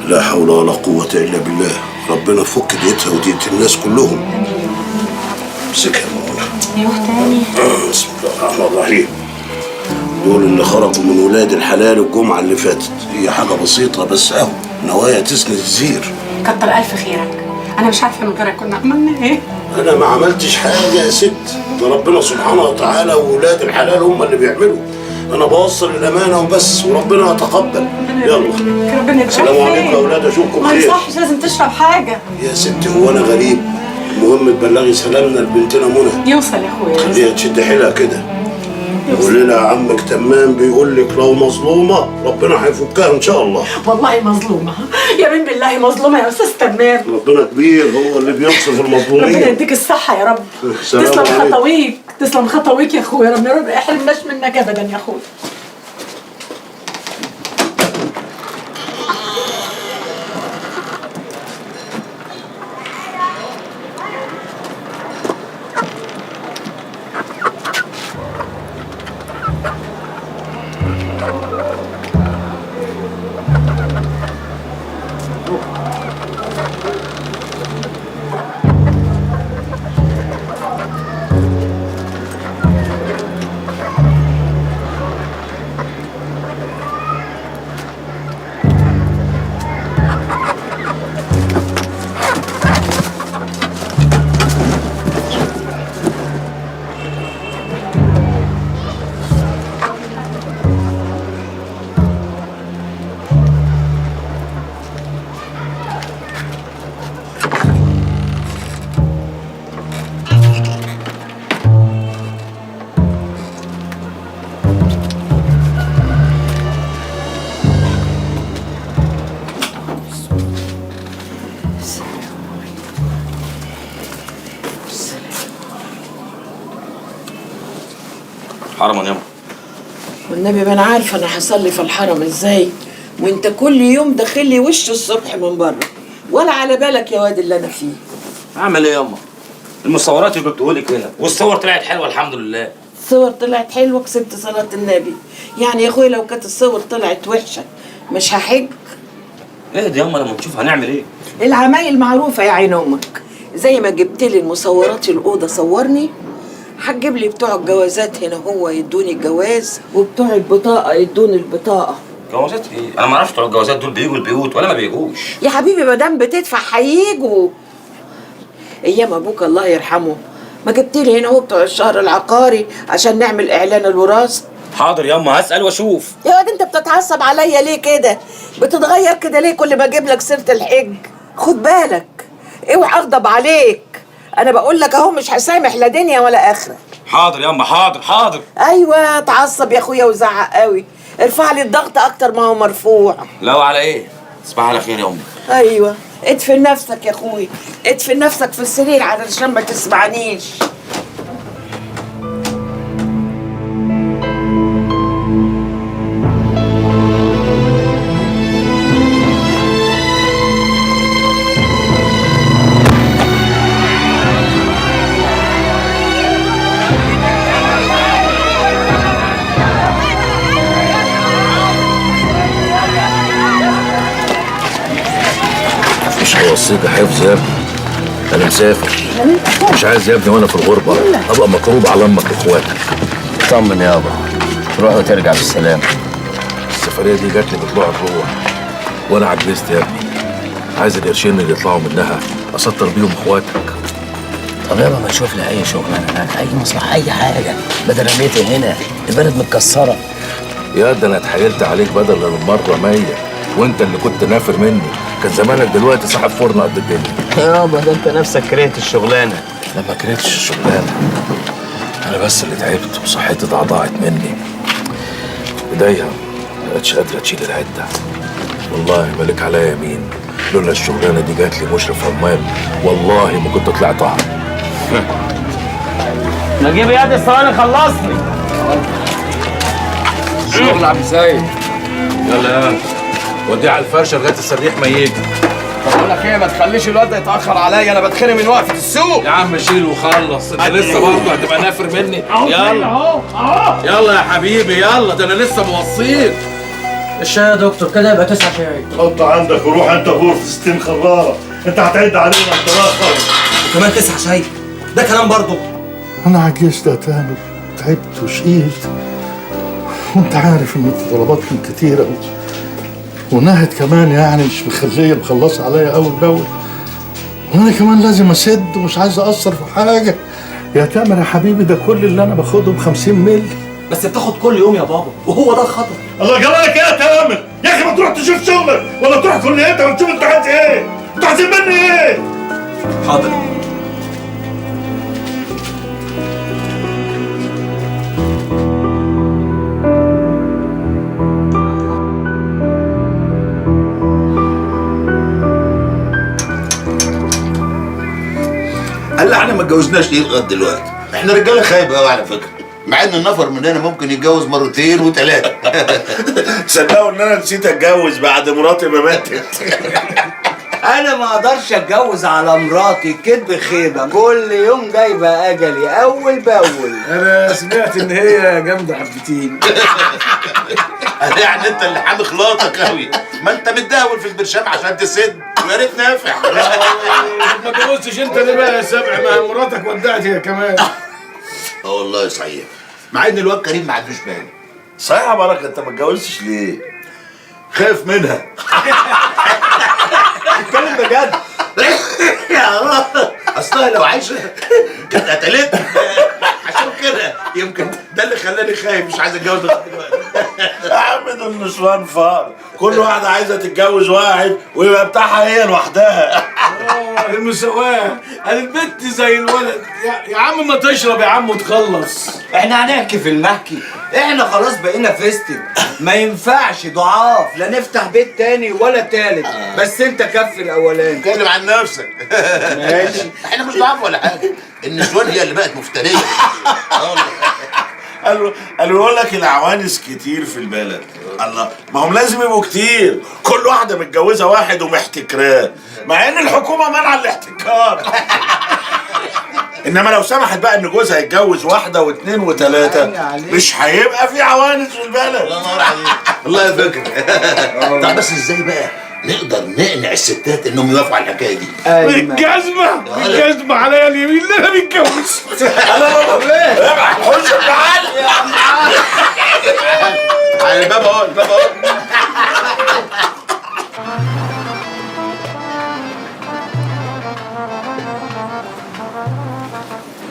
لا حول ولا قوة إلا بالله، ربنا فك ديتها وديت الناس كلهم. امسكها يا منى.
ايوه تاني.
بسم الله الرحمن الرحيم. دول اللي خرجوا من ولاد الحلال الجمعة اللي فاتت، هي حاجة بسيطة بس أهو نوايا تسند الزير.
كتر ألف خيرك، أنا مش عارفة من غيرك كنا عملنا إيه؟
أنا ما عملتش حاجة يا ست، ده ربنا سبحانه وتعالى وولاد الحلال هم اللي بيعملوا. أنا بوصل الأمانة وبس، وربنا يتقبل. يلا
ربنا يبارك.
السلام عليكم يا أولاد، أشوفكم
ما
خير.
يصحش، لازم تشرب حاجة.
يا ستي هو أنا غريب؟ المهم تبلغي سلامنا لبنتنا منى.
يوصل يا أخويا.
خليها تشد حيلها كده. قولي لها عمك تمام بيقول لك لو مظلومة ربنا هيفكها إن شاء الله.
والله مظلومة، يمين بالله مظلومة يا أستاذ تمام.
ربنا كبير، هو اللي بينصف المظلومين.
ربنا يديك الصحة يا رب. تسلم خطويك، تسلم خطويك يا أخويا، ربنا يا رب يحرمناش منك أبدا يا أخويا.
حرما ياما.
والنبي ما انا عارفه انا هصلي في الحرم ازاي، وانت كل يوم داخل لي وش الصبح من بره، ولا على بالك يا واد اللي انا فيه.
اعمل ايه ياما؟ المصورات اللي جبتهولك هنا، والصور طلعت حلوة الحمد لله.
الصور طلعت حلوة، كسبت صلاة النبي. يعني يا اخويا لو كانت الصور طلعت وحشة مش هحج.
اهدي ياما لما نشوف هنعمل ايه.
العمايل معروفة يا عين امك، زي ما جبت لي المصورات الاوضة صورني، هتجيب لي بتوع الجوازات هنا هو يدوني الجواز، وبتوع البطاقة يدوني البطاقة.
جوازات ايه؟ انا ما اعرفش بتوع الجوازات دول بيجوا البيوت ولا ما بيجوش.
يا حبيبي ما دام بتدفع هيجوا. ايام ابوك الله يرحمه ما جبت لي هنا هو بتوع الشهر العقاري عشان نعمل اعلان الوراثة.
حاضر ياما هسأل واشوف.
يا واد انت بتتعصب عليا ليه كده؟ بتتغير كده ليه كل ما اجيب لك سيره الحج؟ خد بالك اوعى اغضب عليك، انا بقول لك اهو مش هسامح لا دنيا ولا اخره.
حاضر ياما حاضر حاضر.
ايوه اتعصب يا اخويا وزعق قوي، ارفع لي الضغط اكتر ما هو مرفوع.
لا وعلى ايه؟ تصبح على خير يا امي.
ايوه ادفن نفسك يا اخوي، ادفن نفسك في السرير علشان ما تسمعنيش.
مش هوصيك يا حفظ يا ابني، انا مسافر، مش عايز يا ابني وانا في الغربة ابقى مكروب على امك واخواتك.
طمن يابا، تروح وترجع بالسلامة.
السفرية دي جات لي بطلوع الروح وانا عجزت يا ابني، عايز القرشين اللي يطلعوا منها اسطر بيهم اخواتك.
طب يابا ما تشوف لي اي شغلانة هناك، اي مصلحة، اي حاجة بدل رميتي هنا، البلد متكسره.
يا ده انا اتحايلت عليك بدل المرة 100 وانت اللي كنت نافر مني، كان زمانك دلوقتي صاحب فرن قد الدنيا.
يابا ده انت نفسك كرهت الشغلانة.
لا ما كرهتش الشغلانة، انا بس اللي تعبت وصحتي ضعضعت مني، ايديا ما بقتش قادرة تشيل العدة. والله مالك عليا يمين، لولا الشغلانة دي جات لي مشرف عمال والله ما كنت طلعتها.
نجيب يا دي الصواني خلصني.
شغل عم سيد. يلا يلا وديه على الفرشة لغاية السريح ما يجي.
طب بقول لك ايه، ما تخليش الواد ده يتاخر عليا، انا بتخنق من وقفه السوق.
يا عم شيل وخلص، انت لسه برضه هتبقى نافر مني. يلا
اهو اهو
يلا يا حبيبي يلا، ده انا لسه موصيك.
الشاي يا دكتور كده يبقى 9 شاي.
حط عندك وروح انت غرفة 60 خراره، انت هتعد علينا انت الاخر.
وكمان 9 شاي، ده كلام برضه.
انا عجزت يا تامر، تعبت وشقيت، وانت عارف ان طلباتكم كتيرة ونهد كمان، يعني مش مخليه مخلصة عليا اول باول، وانا كمان لازم اسد ومش عايز اقصر في حاجة. يا تامر يا حبيبي ده كل اللي انا باخده ب 50 مللي.
بس بتاخد كل يوم يا بابا وهو ده الخطر.
الله جرالك ايه يا تامر؟ يا اخي ما تروح تشوف شغلك ولا تروح كليتك وتشوف انت عايز ايه؟ انت عايزين مني ايه؟
حاضر.
قال احنا ما اتجوزناش ليه لغاية دلوقتي؟ احنا رجاله خايبة قوي على فكرة، مع ان النفر مننا ممكن يتجوز مرتين وثلاثة.
صدقوا ان انا نسيت اتجوز بعد مراتي ما ماتت.
انا ما اقدرش اتجوز على مراتي، كدب خيبه، كل يوم جايبه اجلي اول باول.
انا سمعت ان هي جامدة حبتين.
يعني انت اللي حامي خلاطك قوي، ما انت متداول في البرشام عشان تسد، ويا ريت نافع.
ما اتجوزتش انت ليه بقى يا سبع؟ ما مراتك ودعت هي كمان.
اه والله صحيح، مع ان الواد كريم ما عندوش بالي.
صحيح يا بركة، انت ما اتجوزتش ليه؟ خايف منها.
اتكلم بجد. يا الله، اصلها لو عايشه كانت قتلتني. عشان كده يمكن ده اللي خلاني خايف مش عايز اتجوز لغاية دلوقتي.
يا عم ده النسوان فار، كل واحدة عايزة تتجوز واحد ويبقى بتاعها هي لوحدها.
المساواة، البت زي الولد. يا عم ما تشرب يا عم وتخلص.
احنا هنحكي في المحكي، احنا خلاص بقينا فيستك، ما ينفعش ضعاف، لا نفتح بيت تاني ولا تالت، بس انت كف الاولاني.
اتكلم عن نفسك.
ماشي.
احنا مش ضعاف ولا حاجة، النسوان هي اللي بقت مفترية.
قالوا يقول لك العوانس كتير في البلد. الله، ما هم لازم يبقوا كتير، كل واحدة متجوزة واحد ومحتكراه، مع ان الحكومة منع الاحتكار. انما لو سمحت بقى ان جوزها يتجوز واحدة واثنين وثلاثة، مش هيبقى في عوانس في البلد.
الله ينور عليك. والله فكرة. طب بس ازاي بقى نقدر نقنع الستات انهم يوافقوا على الحكاية دي.
بالجزمه بالجزمه عليا اليمين اللي انا متجوز.
انا بابا فين؟ خش تعال على الباب اهو، الباب اهو.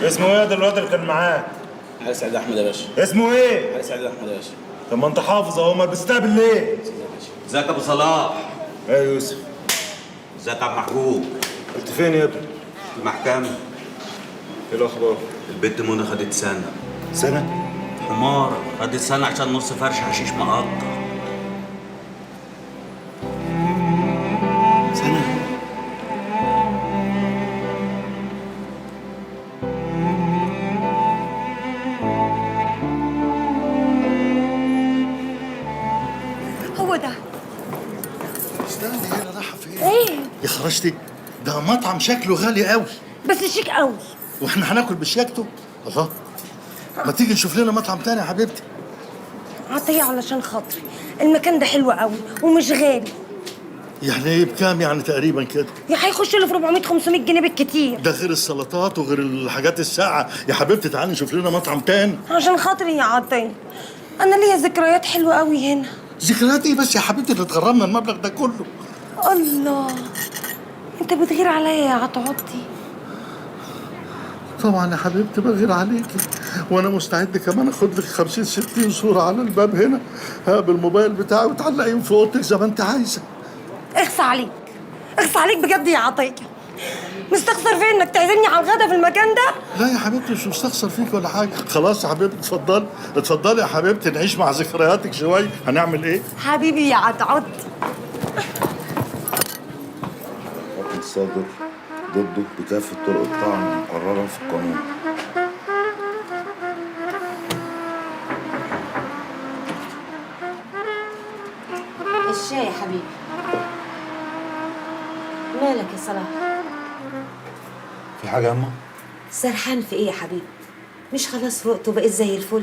اسمه ايه ده الواد اللي كان معاك؟
علي سعيد احمد يا باشا.
اسمه ايه؟
علي سعيد احمد يا باشا.
طب ما انت حافظ اهو، ما لبستها بالليل.
ازيك يا ابو صلاح؟
ايه يا يوسف؟
ازيك يا عم محجوب؟
كنت فين يا ابني؟
في المحكمة.
ايه الأخبار؟
البت منى خدت سنة.
سنة؟
حمار، خدت سنة عشان نص فرش حشيش مقطع.
سنة؟
هو ده.
استني هنا، رايحة فين؟
ايه؟
يا خرجتي ده مطعم شكله غالي قوي.
بس شيك قوي.
واحنا هناكل بشياكته؟ الله، ما تيجي نشوف لنا مطعم تاني يا حبيبتي.
عطية علشان خاطري، المكان ده حلو قوي ومش غالي.
يعني ايه بكام يعني تقريبا كده؟
يا هيخش له في 400 500 جنيه بالكتير.
ده غير السلطات وغير الحاجات الساقعه. يا حبيبتي تعالي نشوف لنا مطعم تاني.
عشان خاطري يا عطية، انا ليا ذكريات حلوة قوي هنا.
ذكريات ايه بس يا حبيبتي اللي اتغرمنا المبلغ ده كله؟
الله، انت بتغير عليا يا عطعطي.
طبعا يا حبيبتي بغير عليكي، وانا مستعد كمان اخد لك 50 60 صوره على الباب هنا بالموبايل بتاعي وتعلقيهم في اوضتك زي ما انت عايزه.
اخص عليك، اخص عليك بجد يا عطية. مستخسر فين انك تعزمني على الغدا في المكان ده؟
لا يا حبيبتي مش مستخسر فيك ولا حاجة. خلاص يا حبيبتي اتفضلي اتفضلي يا حبيبتي، نعيش مع ذكرياتك شوية. هنعمل ايه؟
حبيبي يا عطعط.
الحكم الصادر ضده بكافة طرق الطعن المقررة في القانون.
الشاي يا حبيبي. مالك يا صلاح؟
في حاجة يا أما؟
سرحان في إيه يا حبيبي؟ مش خلاص فقت وبقيت زي الفل؟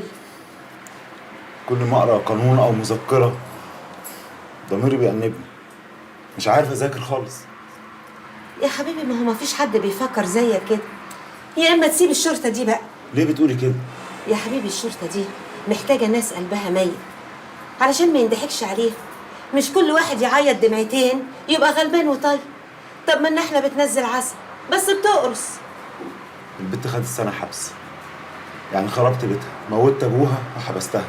كل ما أقرأ قانون أو مذكرة ضميري بيأنبني، مش عارف أذاكر خالص.
يا حبيبي ما هو ما فيش حد بيفكر زيك كده. يا إما تسيب الشرطة دي بقى.
ليه بتقولي كده؟
يا حبيبي الشرطة دي محتاجة ناس قلبها ميت علشان ما يندحكش عليها. مش كل واحد يعيط دمعتين يبقى غلبان وطيب. طب ما النحلة بتنزل عسل بس بتقرص.
البت خدت سنة حبس، يعني خربت بيتها، موتت أبوها وحبستها،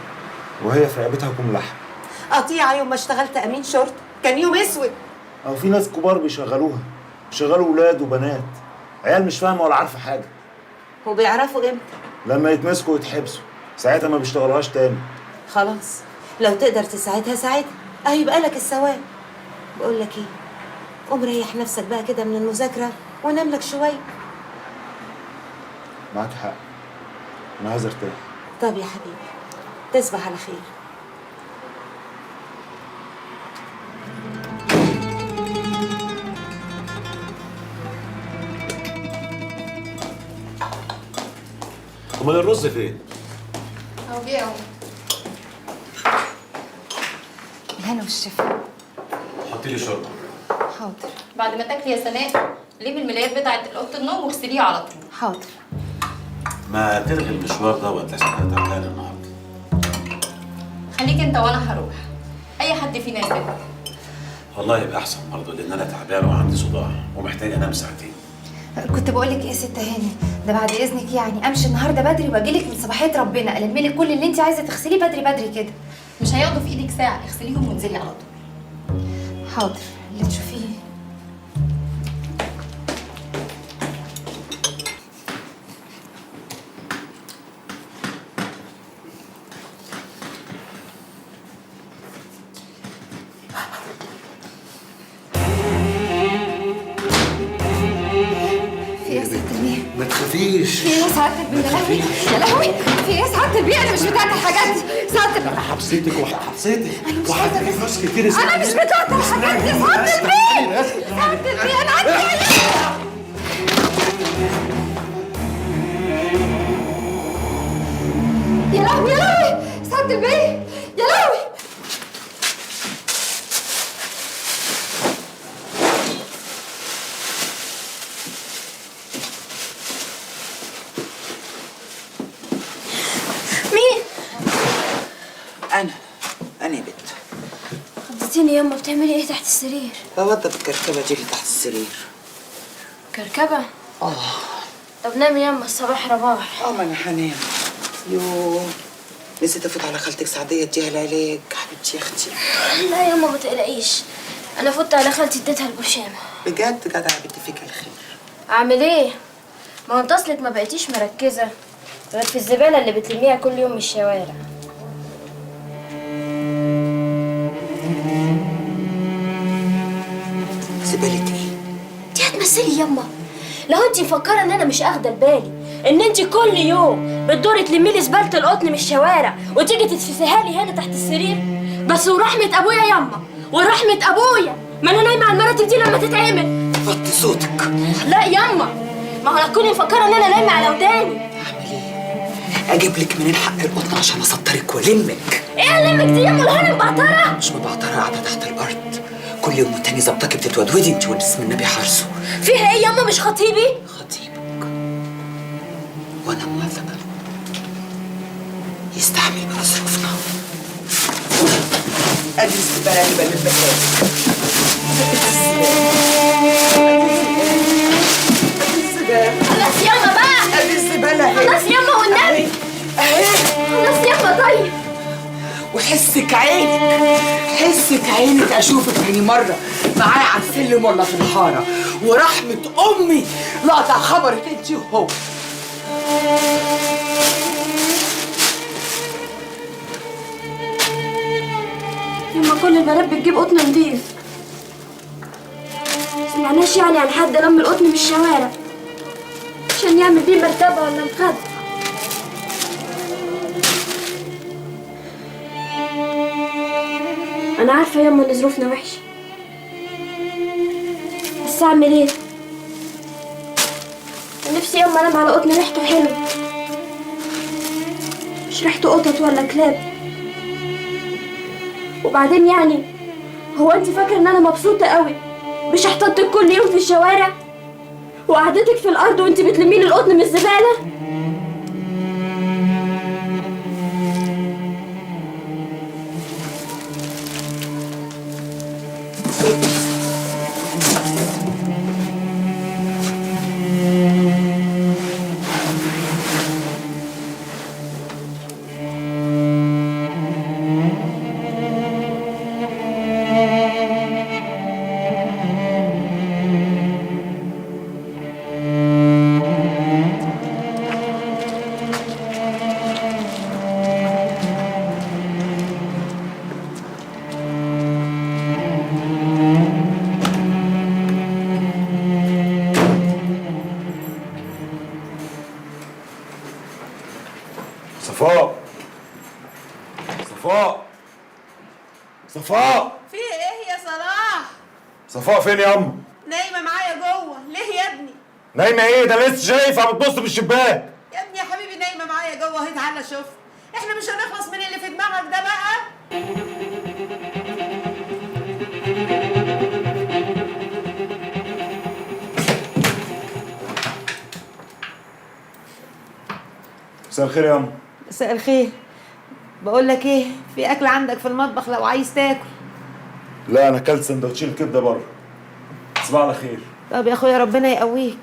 وهي في رقبتها كوم لحم.
قطيعة يوم ما اشتغلت أمين شرطة كان يوم أسود.
أو في ناس كبار بيشغلوها، بيشغلوا ولاد وبنات، عيال مش فاهمة ولا عارفة حاجة.
وبيعرفوا إمتى؟
لما يتمسكوا ويتحبسوا، ساعتها ما بيشتغلوهاش تاني.
خلاص لو تقدر تساعدها ساعدها، هيبقى لك الثواب. بقول لك إيه، قوم ريح نفسك بقى كده من المذاكرة ونام لك شوية.
معاك حق، أنا عايز أرتاح.
طب يا حبيبي تصبح على خير.
أمال الرز فين؟
أهو جه أهو. الهنا والشفا.
حطي لي شوربة.
حاضر.
بعد ما تاكلي يا سناء لمي الملايات بتاعت اوضة النوم واغسليها على طول.
حاضر.
ما تلغي المشوار دوت عشان انا تعبان النهارده.
خليك انت وانا هروح. اي حد فينا يسيبك.
والله يبقى احسن برضه لان انا تعبان وعندي صداع ومحتاج انام ساعتين.
كنت بقول لك ايه يا ست هاني، ده بعد اذنك يعني امشي النهارده بدري واجي لك من صباحية ربنا الم لك كل اللي انت عايزه تغسليه بدري بدري كده.
مش هياخدوا في ايدك ساعة، اغسليهم وانزلي على طول.
حاضر اللي تشوفيه. في ايه يا سعادة البيه؟
ما تخافيش.
في ايه يا سعادة البيه؟ يا لهوي يا لهوي، في ايه يا سعادة البيه؟ انا مش بتاعت الحاجات دي سعادة البيه.
انا حبستك وحبستك
وحبستك
فلوس كتير.
انا مش بتاعت الحاجات دي سعادة البيه. سعادة البيه انا عندي عيال. يا لهوي يا لهوي سعادة البيه، يا لهوي.
خوفتيني يما، بتعملي ايه تحت السرير؟
بوضب الكركبه دي اللي تحت السرير.
كركبه؟
اه.
طب نامي يما، الصباح رباح.
ما انا هنام. يوه نسيت افوت على خالتك سعديه اديها العلاج. حبيبتي يا اختي.
لا يما ما تقلقيش، انا فوت على خالتي اديتها البرشامه.
بجد جدع يا بنتي، فيك الخير.
اعمل ايه؟ ما هو انت اصلك ما بقيتيش مركزه غير في الزبالة اللي بتلميها كل يوم من الشوارع.
زبالة ايه؟
انت هتمثلي يما؟ لو انت مفكرة ان انا مش اخده بالي ان انت كل يوم بتدوري تلمي لي زبالة القطن من الشوارع وتيجي تدفسيها لي هنا تحت السرير. بس ورحمة ابويا يما، ورحمة ابويا ما انا نايمة على المراتب دي لما تتعمل.
وطي صوتك.
لا يما، ما هو تكوني مفكرة ان انا نايمة على وداني.
اعمل ايه؟ اجيب لك منين حق القطن عشان اسطرك والمك؟
ايه المك دي يما؟ الهنا مبعتره.
مش مبعتره، قاعدة تحت الارض كل يوم والتاني ظبطك بتتودودي انت والاسم النبي حارسه.
فيها ايه يما؟ مش خطيبي؟
خطيبك وانا موافقة، يستحمل بقى ظروفنا. ادي الزبالة اللي بلمها لك. ادي الزبالة.
خلاص يما بقى،
ادي الزبالة اهي.
خلاص يما والنبي
اهي.
خلاص يما. طيب
وحسك عينك، حسك عينك اشوفك تاني مرة معايا على السلم ولا في الحارة، ورحمة امي لقطع خبرك انت وهو.
يما كل البنات بتجيب قطن نضيف، سمعناش يعني عن حد لم القطن من الشوارع عشان يعمل بيه مرتبه ولا مخده. أنا عارفة يما إن ظروفنا وحشة، بس أعمل إيه؟ أنا نفسي يما أنام على قطن ريحته حلوة، مش ريحته قطط ولا كلاب. وبعدين يعني هو أنت فاكرة إن أنا مبسوطة قوي بشحطتك كل يوم في الشوارع وقعدتك في الأرض وأنت بتلميلي القطن من الزبالة؟
صفاء، صفاء، صفاء.
في ايه يا صلاح؟
صفاء فين يا ام؟
نايمة معايا جوه. ليه يا ابني؟
نايمة ايه؟ ده لسه شايفها بتبص من الشباك.
يا ابني يا حبيبي نايمة معايا جوه اهي، تعالى شوف. احنا مش هنخلص من اللي في دماغك ده بقى؟
مساء الخير يا ام.
مساء الخير. بقول لك ايه، في اكل عندك في المطبخ لو عايز تاكل.
لا انا اكلت سندوتشين كبده بره. تصبح على خير.
طب يا اخويا ربنا يقويك.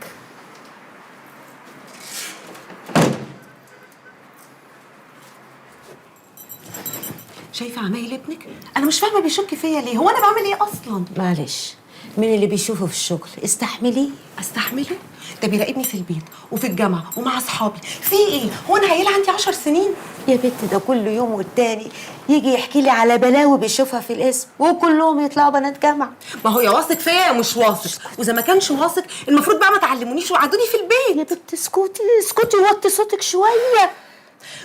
شايفه عمايل ابنك؟ انا مش فاهمه بيشك فيا ليه، هو انا بعمل ايه اصلا؟
معلش، من اللي بيشوفه في الشغل استحمليه.
استحمله؟ ده بيراقبني في البيت وفي الجامعة ومع اصحابي، في ايه؟ هو انا عيله عندي 10 سنين؟
يا بنت ده كل يوم والتاني يجي يحكي لي على بلاوي بيشوفها في القسم، وكلهم يطلعوا بنات جامعه.
ما هو يا واثق فيا يا مش واثق، واذا ما كانش واثق المفروض بقى ما تعلمونيش وقعدوني في البيت.
يا بنت اسكتي اسكتي وطي صوتك شوية.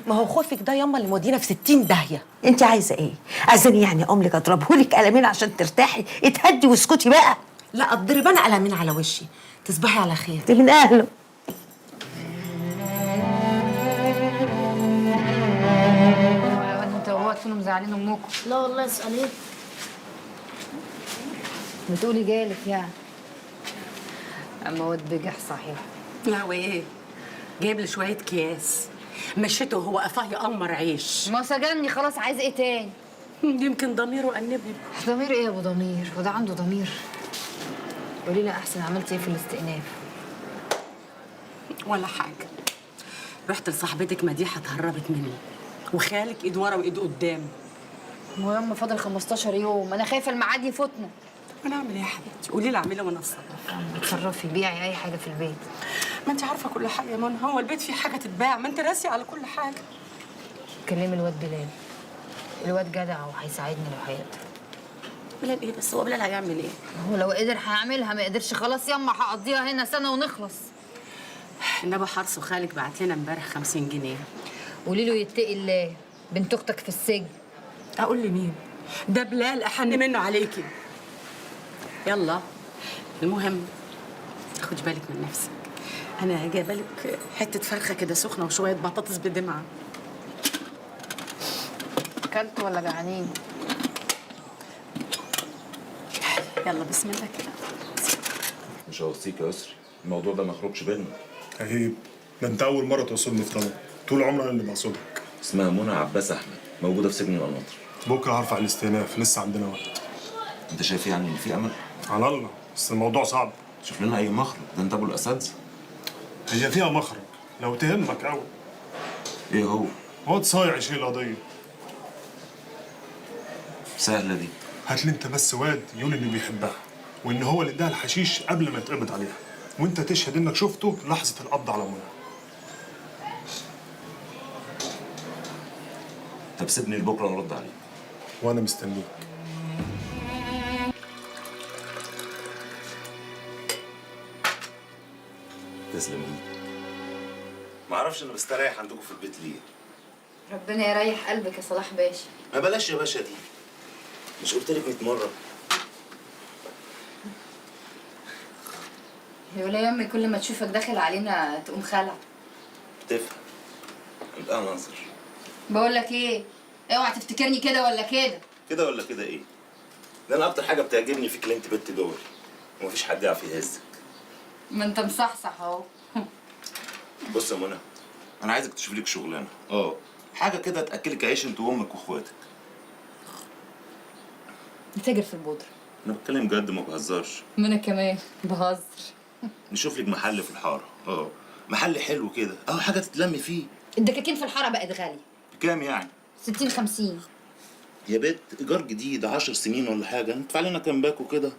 ما هو خوفك ده ياما اللي مودينا في 60 داهية.
انت عايزه ايه؟ عايزاني يعني اقوم لك اضربهولك قلمين عشان ترتاحي؟ اتهدي واسكتي بقى.
لا اضرب انا قلمين على وشي. تصبحي على خير.
دي من اهله.
انت وهو تكونوا مزعلين امكم.
لا والله اسال ايه؟
بتقولي جالك يعني. اما واد بجح صحيح.
لا وايه؟ جايب لي شوية اكياس مشيته وهو قفاه يقمر عيش.
ما سجني خلاص، عايز ايه تاني؟
يمكن ضميره أنبه.
ضمير ايه يا ابو ضمير؟ وده عنده ضمير؟ قولي لي احسن، عملتي ايه في الاستئناف؟
ولا حاجة، رحت لصاحبتك مديحه اتهربت مني، وخالك ايد ورا وايد قدام.
المهم فاضل 15 يوم، انا خايفة الميعاد يفوتنا.
انا اعمل ايه يا حبيبتي؟ قولي لي اعمله وانا اتصرف.
اتصرفي، بيعي اي حاجة في البيت.
ما انت عارفه كل حاجة يا منى، هو البيت فيه حاجة تتباع؟ ما انت راسي على كل حاجة.
كلمي الواد بلال، الواد جدع وهيساعدني لو هيقدر.
بلال ايه بس؟ هو بلال هيعمل ايه؟
هو لو قدر هيعملها، ما قدرش خلاص يما هقضيها هنا سنة ونخلص.
النبي حرص وخالك بعت لنا امبارح 50 جنيه.
قولي له يتقي الله، بنت اختك في السجن.
اقول لمين؟ ده بلال احن منه عليكي. يلا المهم خدي بالك من نفسك، انا جايبه لك حتة فرخة كده سخنة وشوية بطاطس بدمعه.
اكلتوا ولا جعانين؟
يلا بسم الله كده.
مش هوصيك يا يسري، الموضوع ده ما يخرجش بينا.
عيب، ده انت اول مرة توصلني في طلب، طول عمري انا اللي بقصدك.
اسمها منى عباس احمد، موجودة في سجن القناطر.
بكره هرفع الاستئناف، لسه عندنا وقت.
انت شايف يعني ان في امل؟
على الله، بس الموضوع صعب.
شوف لنا اي مخرج، ده انت ابو الاساتذة.
هي فيها مخرج لو تهمك قوي.
ايه هو؟
واد صايع يشيل القضية.
سهلة دي.
هات لي انت بس واد يقول انه بيحبها وان هو اللي اداها الحشيش قبل ما يتقبض عليها، وانت تشهد انك شفته لحظة القبض على منى.
طب سيبني لبكرة ونرد عليك.
وانا مستنيك.
تسلم ايدك. معرفش انا بستريح عندكم في البيت ليه.
ربنا يريح قلبك يا صلاح باشا.
ما بلاش يا باشا دي، مش قلت لك 100 مرة؟
يا ولا يا امي كل ما تشوفك داخل علينا تقوم خلع.
بتفهم عندها نظر.
بقول لك ايه، اوعى تفتكرني كده ولا كده.
كده ولا كده ايه؟ ده انا اكتر حاجة بتعجبني فيك اللي انت بنت دول ومفيش حد يعرف يهزك.
ما انت مصحصح اهو.
بص يا منى، انا عايزك تشوف لك شغلانة، حاجة كده تاكلك عيش انت وامك واخواتك.
نتاجر في البودره.
انا بتكلم جد ما بهزرش.
ما انا كمان بهزر.
نشوف لك محل في الحارة، محل حلو كده، حاجة تتلمي فيه.
الدكاكين في الحارة بقت غالية.
بكام يعني؟
60 50.
يا بت ايجار جديد 10 سنين ولا حاجة، ندفع لنا كام باكو كده،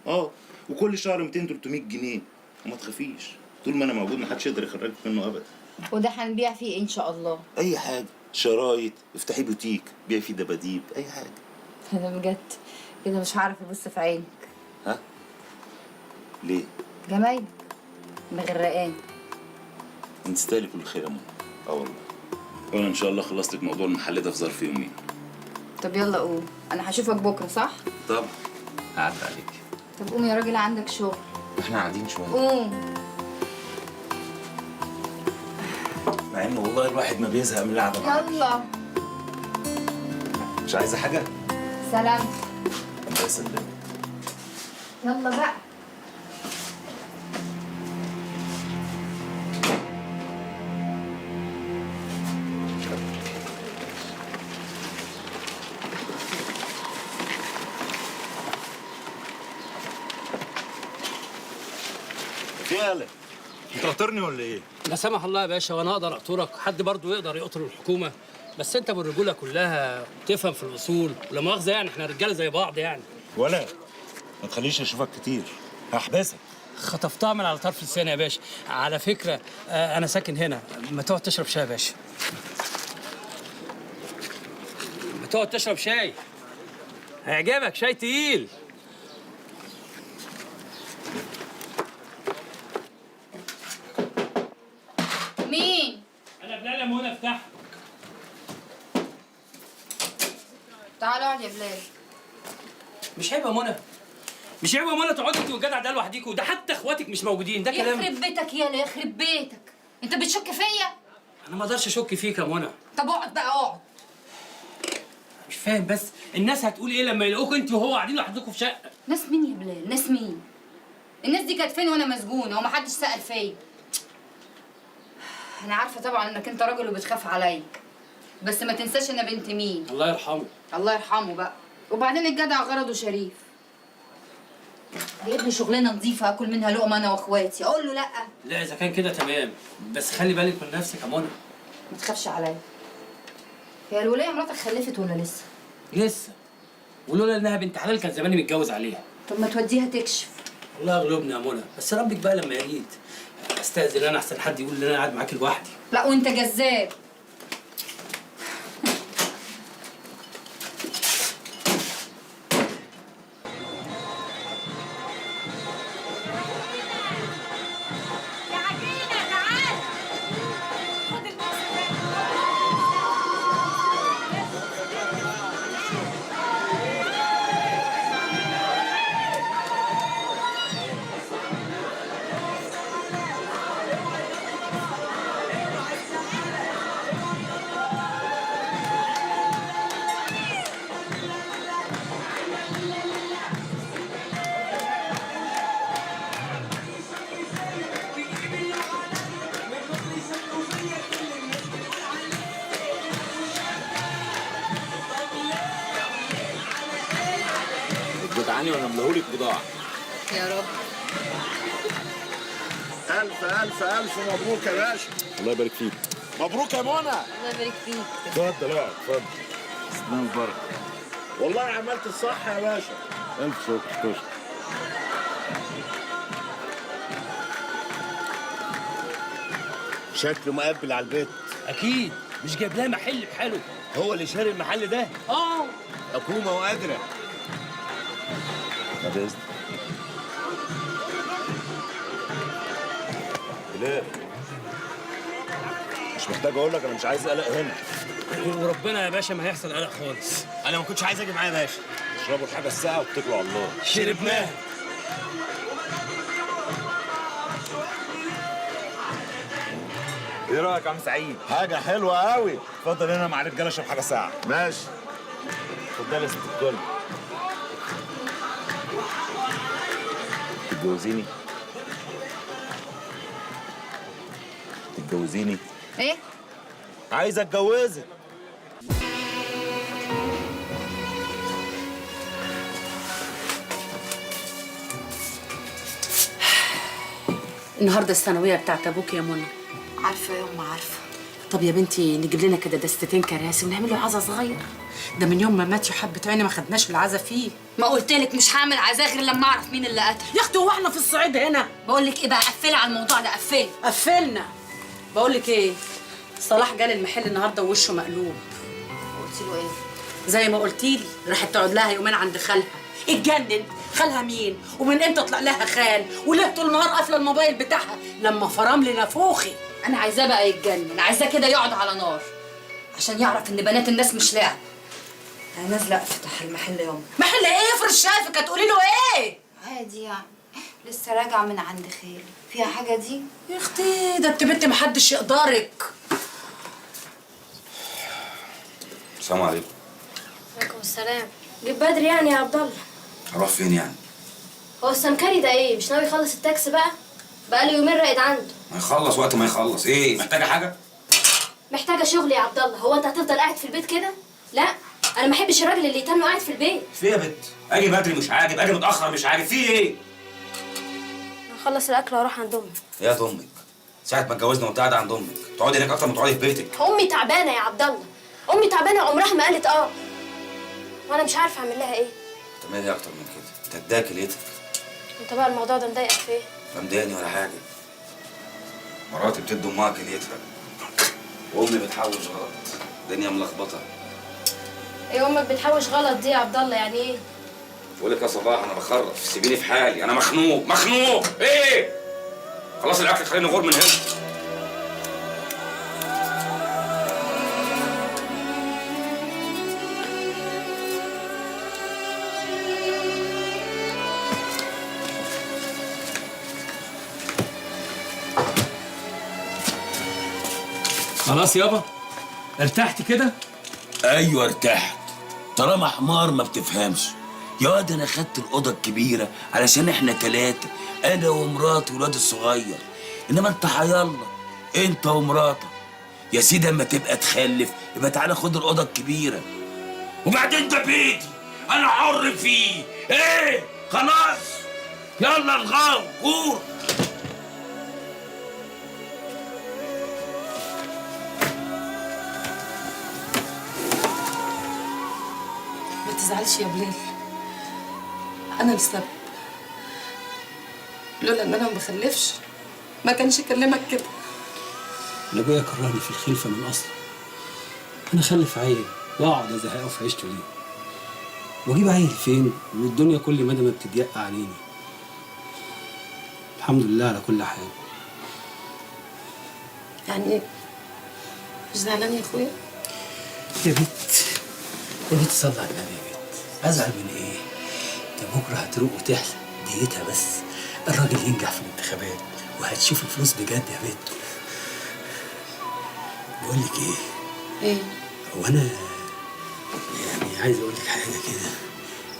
وكل شهر 200 300 جنيه، وما تخافيش طول ما انا موجود محدش يقدر يخرجك منه ابدا.
وده هنبيع فيه ايه ان شاء الله؟
اي حاجة، شرايط، افتحي بوتيك، بيع فيه دباديب، اي حاجة.
انا بجد كده مش هعرف ابص في عينك.
ها؟ ليه؟
جمايلك مغرقاني.
انت تستاهلي كل خير يا منى. والله. وانا ان شاء الله خلصت لك موضوع المحل ده في ظرف يومين.
طب يلا قوم، انا هشوفك بكره صح؟
طب هعدي عليك.
طب قوم يا راجل عندك شغل.
احنا قاعدين شوية.
قوم.
مع ان والله الواحد ما بيزهق من القعدة معاك.
يلا.
مش عايزه حاجة؟
سلام.
الله يسلمك.
يلا بقى.
يالا انت قاطرني ولا ايه؟
لا سمح الله يا باشا، وانا اقدر اقطرك؟ حد برضه يقدر يقطر الحكومة؟ بس انت بالرجوله كلها بتفهم في الاصول، ولا مؤاخذة يعني احنا رجاله زي بعض يعني.
ولا ما تخليش اشوفك كتير، هحبسك.
خطفتها من على طرف لساني يا باشا. على فكرة انا ساكن هنا، ما تقعد تشرب شاي يا باشا. ما تقعد تشرب شاي، هيعجبك، شاي تقيل.
مين؟
انا بلال يا منى، افتح.
تعال اقعد يا بلال.
مش عيب يا منى؟ مش عيب يا منى تقعدي انت والجدع ده لوحديكوا؟ ده حتى اخواتك مش موجودين، ده كلام؟
يخرب بيتك يالا، يخرب بيتك، انت بتشك فيا؟
انا ما اقدرش اشك فيك يا منى.
طب اقعد بقى اقعد.
مش فاهم بس الناس هتقول ايه لما يلاقوك انت وهو قاعدين لوحدكم في شقه؟
ناس مين يا بلال؟ ناس مين؟ الناس دي كانت فين وانا مسجونه ومحدش سأل فيا؟ انا عارفه طبعا انك انت راجل وبتخاف عليا، بس ما تنساش انا بنت مين.
الله يرحمه.
الله يرحمه بقى.
وبعدين الجدع غرضه شريف. جايب لي شغلانة نظيفة اكل منها لقمة انا واخواتي، اقول له لا؟
لا اذا كان كده تمام، بس خلي بالك من نفسك يا منى.
ما تخافش عليا. هي الولاية مراتك خلفت ولا لسه؟
لسه، ولولا انها بنت حلال كان زماني متجوز عليها.
طب ما توديها تكشف.
والله يغلبني يا منى، بس ربك بقى لما يريد. استاذن انا احسن حد يقول ان انا قاعد معاكي لوحدي.
لا وانت جذاب.
جدعاني وانا ملهولك بضاعة.
يا رب.
ألف ألف ألف مبروك يا باشا.
الله يبارك فيك.
مبروك يا منى.
الله يبارك فيك.
اتفضل اقعد، اتفضل. استنى البركة.
والله عملت الصح يا باشا.
ألف شكر. شكر.
شكله مقبل على البيت.
أكيد، مش جايب لها محل بحاله.
هو اللي شاري المحل ده؟
آه.
حكومة وقادرة.
بعد إذنك. بلال، مش محتاج أقول لك أنا مش عايز قلق هنا.
وربنا يا باشا ما هيحصل قلق خالص.
أنا ما كنتش عايز أجي معايا يا باشا.
اشربوا الحاجة الساقعة واتكلوا على الله.
شربناها.
إيه رأيك يا عم سعيد؟
حاجة حلوة قوي.
اتفضل هنا مع الرجالة اشرب حاجة ساقعة.
ماشي.
اتفضل يا ست الكل. تتجوزيني؟ تتجوزيني؟
ايه؟
عايز اتجوزك.
النهارده الثانوية بتاعت ابوك يا منى.
عارفه يا ام، عارفه.
طب يا بنتي نجيب لنا كده دستتين كراسي ونعمل له عزا صغير. ده من يوم ما مات يا عيني ما خدناش العزا فيه.
ما قلت لك مش هعمل عزا غير لما اعرف مين اللي قتل.
يا اختي هو احنا في الصعيد هنا؟
بقول لك ايه بقى، قفلي على الموضوع ده، قفلي.
قفلنا. بقول لك ايه، صلاح جالي المحل النهارده ووشه مقلوب.
قلت له ايه؟
زي ما قلتي لي، راحت تقعد لها يومين عند خالها. اتجنن، خالها مين؟ ومن امتى طلع لها خال؟ وليه طول النهار قافله الموبايل بتاعها؟ لما فرام لي نافوخي.
انا عايزاه بقى يتجنن، عايزاه كده يقعد على نار عشان يعرف ان بنات الناس مش لعب. انا نازله افتح المحل يوم.
محل ايه؟ افرض شافك هتقولي له ايه؟
عادي يعني، لسه راجعه من عند خالي، فيها حاجة دي؟
يا اختي ده انت بنت محدش يقدرك.
السلام عليكم.
وعليكم السلام. جيب بدري يعني يا عبد الله.
هروح فين يعني؟
هو السمكري ده ايه؟ مش ناوي يخلص التاكس بقى؟ بقاله يومين راقد عنده.
ما يخلص وقت ما يخلص. ايه محتاجه حاجة؟
محتاجه شغل يا عبد الله. هو انت هتفضل قاعد في البيت كده؟ لا انا ما احبش الراجل اللي يتنه قاعد في البيت.
في ايه يا بت؟ اجي بدري مش عاجب، اجي متاخر مش عاجب، في ايه؟
هخلص الاكل واروح عند امي.
يا امك ساعة ما اتجوزنا وانت قاعدة عند امك، تقعدي هناك اكتر ما تقعدي في بيتك.
امي تعبانة يا عبد الله، امي تعبانة وعمرها ما قالت اه، وانا مش عارفه اعمل لها ايه.
تعملي ايه اكتر من كده؟ انت اداك لقيتك.
انت بقى الموضوع ده مضايقك في ايه؟
لا مضايقني ولا حاجة. مراتي بتدي امها كليتها وامي بتحوش غلط، الدنيا ملخبطة.
ايه امك بتحوش غلط دي يا عبد الله يعني ايه؟
بقول لك يا صباح انا بخرف، سيبيني في حالي، انا مخنوق مخنوق. ايه؟ خلاص الاكل خليني اغور من هنا.
خلاص يابا ارتحت كده؟
ايوه ارتحت. طالما حمار ما بتفهمش يا واد. انا خدت الاوضة الكبيرة علشان احنا ثلاثة، انا ومراتي والواد الصغير، انما انت حيالله انت ومراتك يا سيدي. اما تبقى تخلف يبقى تعالى خد الاوضة الكبيرة. وبعدين ده بيتي، انا حر فيه. ايه خلاص، يلا الغاو غور.
ما تزعلش يا بلال، انا السبب. لولا ان انا ما بخلفش ما كانش كلمك كده.
انا ابويا كرهني في الخلفة من اصله. انا اخلف عيل واقعد ازهقه في عيشته ليه؟ واجيب عيل فين والدنيا كل مدى ما بتضيق عليني؟ الحمد لله على كل حال.
يعني ايه؟ مش زعلان يا اخويا؟
يا بت يا بت صلي على النبي يا بت. ازعل من ايه؟ ده بكره هتروق وتحلى ديتها، بس الراجل ينجح في الانتخابات وهتشوف الفلوس بجد يا بت. بقول لك ايه؟
ايه؟
هو انا يعني عايز اقول لك حاجة كده،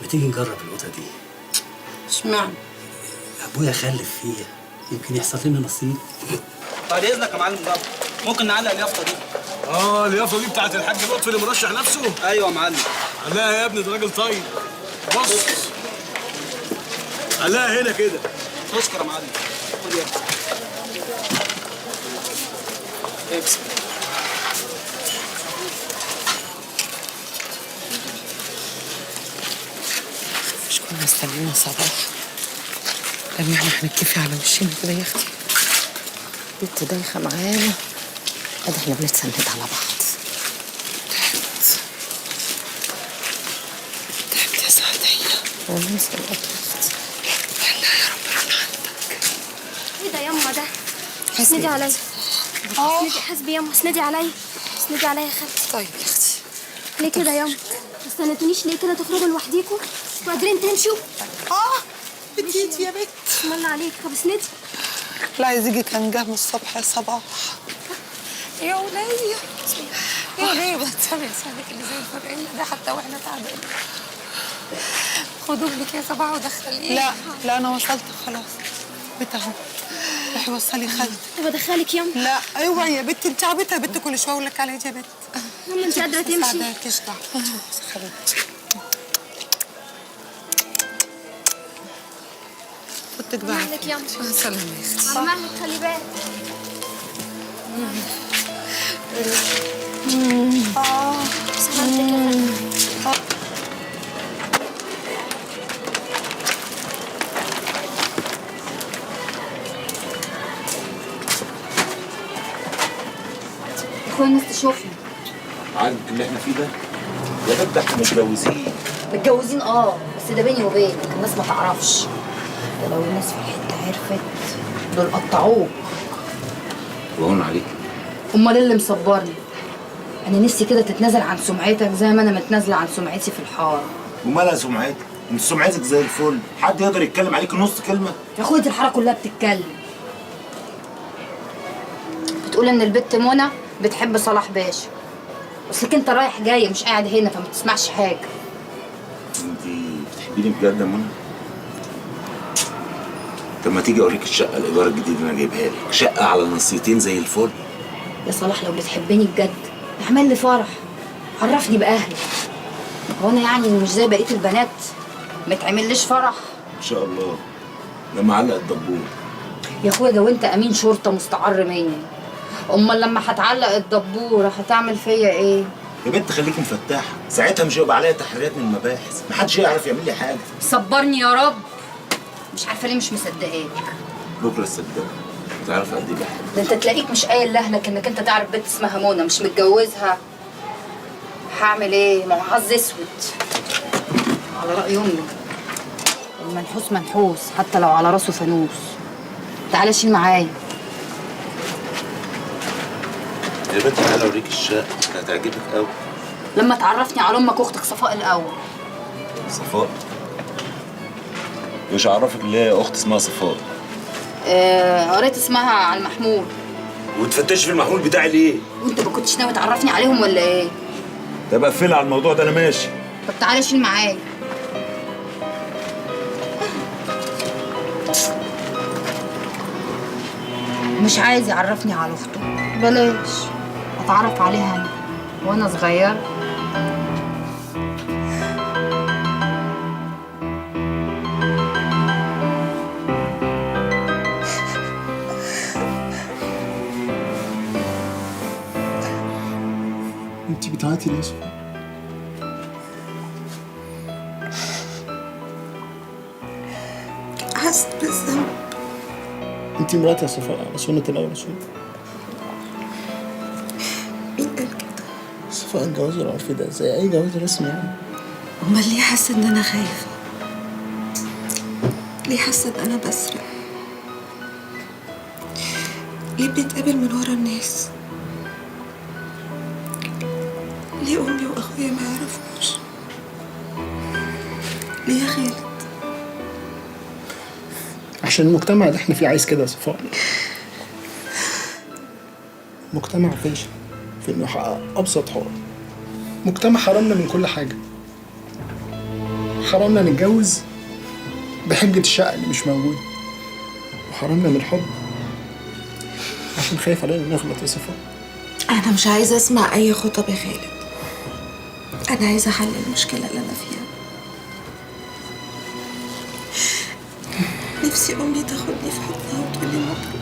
ما تيجي نجرب القطة دي؟
اشمعنى؟
ابويا خلف فيها، يمكن يحصل لنا نصيب.
بعد اذنك يا معلم جابر، ممكن نعلق اليافطه دي؟
اليافطه دي بتاعت الحاج لطفي اللي مرشح نفسه؟
ايوه يا معلم.
لا يا ابني ده راجل طيب. بص علقها هنا كده.
تشكر يا معلم. خد يا ابني. امسك.
مش كنا مستنيين صباح؟ لان احنا هنتكفي على وشنا كده يا اختي.
بنت دايخه معانا، ادي احنا بنتسند على بعض.
تعبت تعبت يا سعدية
والله. سلامتك
يلا يا رب انا عندك.
ايه ده يما ده؟ اسندي عليا. اسندي حسبي يما، اسندي عليا، اسندي عليا يا خالتي.
طيب يا اختي.
ليه كده يما؟ ما استنيتونيش ليه كده تخرجوا لوحديكوا؟ مش قادرين تمشوا؟
بتيجي يا بت.
بسم الله عليك. طب اسندي.
لا عايز يجي كان جه من الصبح يا صباح. يا ولية يا ولية، بطلي لسانك اللي زي الفرقلة ده حتى واحنا تعبانين. خدوا ابنك يا صباح ودخليه. لا لا انا وصلت خلاص. بت اهو، روحي وصلي خالتك.
طب ادخلك يما؟
لا اوعي يا بت، انت عبيطه يا بت، كل شوية اقول لك على ايدي يا بت.
يما انت قادرة تمشي؟
مالكيش دعوه حبيبتي. فوتك بقى.
مالك يما؟
سلام يا اختي.
على مهلك، خلي بالك. سلامتك يا خالتي.
اخويا الناس تشوفنا.
عاجبك اللي احنا فيه ده؟ يا بنت احنا متجوزين.
متجوزين بس ده بيني وبينك، الناس ما تعرفش. ده لو الناس في الحتة عرفت دول قطعوك.
وهون عليك.
امال ايه اللي مصبرني؟ انا نفسي كده تتنازل عن سمعتك زي ما انا متنازله عن سمعتي في الحارة.
ومالها سمعتك؟ انت سمعتك زي الفل، حد يقدر يتكلم عليك نص كلمة؟
يا اخويا دي الحارة كلها بتتكلم. بتقول ان البت منى بتحب صلاح باشا. اصلك انت رايح جاي مش قاعد هنا فما تسمعش حاجة.
انت بتحبيني بجد يا منى؟ طب ما تيجي اوريك الشقة الايجار الجديد اللي انا جايبها لك، شقه على نصيتين زي الفل.
يا صلاح لو بتحبني بجد اعمل لي فرح، عرفني باهلك. هو انا يعني مش زي بقية البنات ما تعمليش فرح؟
ان شاء الله لما علق الدبور.
يا اخويا ده وانت امين شرطه مستعر مني، امال لما هتعلق الدبوره هتعمل فيا ايه؟
يا بنت خليكي مفتحة، ساعتها مش هيبقى عليا تحريات من المباحث، محدش يعرف يعمل لي حاجة.
صبرني يا رب. مش عارفه ليه مش مصدقاك.
بكره تصدقك وتعرف قد ايه بحبك.
ده انت تلاقيك مش قايل لاهلك انك انت تعرف بنت اسمها منى مش متجوزها. هعمل ايه؟ ما هو حظ اسود. على راي امي المنحوس منحوس حتى لو على راسه فانوس. تعالى شيل معايا.
يا بنت تعالى اوريك الشقة هتعجبك قوي.
لما تعرفني على امك واختك صفاء الاول.
صفاء؟ مش عرفك اللي هي اخت اسمها صفاء؟
قريت اسمها على المحمول.
وتفتش في المحمول بتاعي ليه؟
وانت ما كنتش ناوي تعرفني عليهم ولا ايه؟
طب قفلي على الموضوع ده انا ماشي.
طب تعالى شيل معايا. مش عايز يعرفني على اخته، بلاش اتعرف عليها انا وانا صغيرة.
انت بتعيطي ليه يا صفاء؟
حاسة بالذنب.
انت مراتي يا صفاء على سنة الله ورسوله.
مين قال كده؟
صفاء الجواز العرفي ده زي أي جواز رسمي يعني.
أمال ليه حاسة إن أنا خايفة؟ ليه حاسة إن أنا بسرق؟ ليه بنتقابل من ورا الناس؟ ليه أمي وأخويا ما يعرفوش؟ ليه يا خالد؟
عشان المجتمع اللي احنا فيه عايز كده يا صفاء. مجتمع فاشل في انه يحقق ابسط حقوق. مجتمع حرمنا من كل حاجة. حرمنا نتجوز بحجة الشقة اللي مش موجودة، وحرمنا من الحب عشان خايف علينا نغلط يا صفاء.
أنا مش عايزة أسمع أي خطب يا خالد. أنا عايزة أحل المشكلة اللي أنا فيها. نفسي أمي تاخدني في حضنها وتقولي مبروك.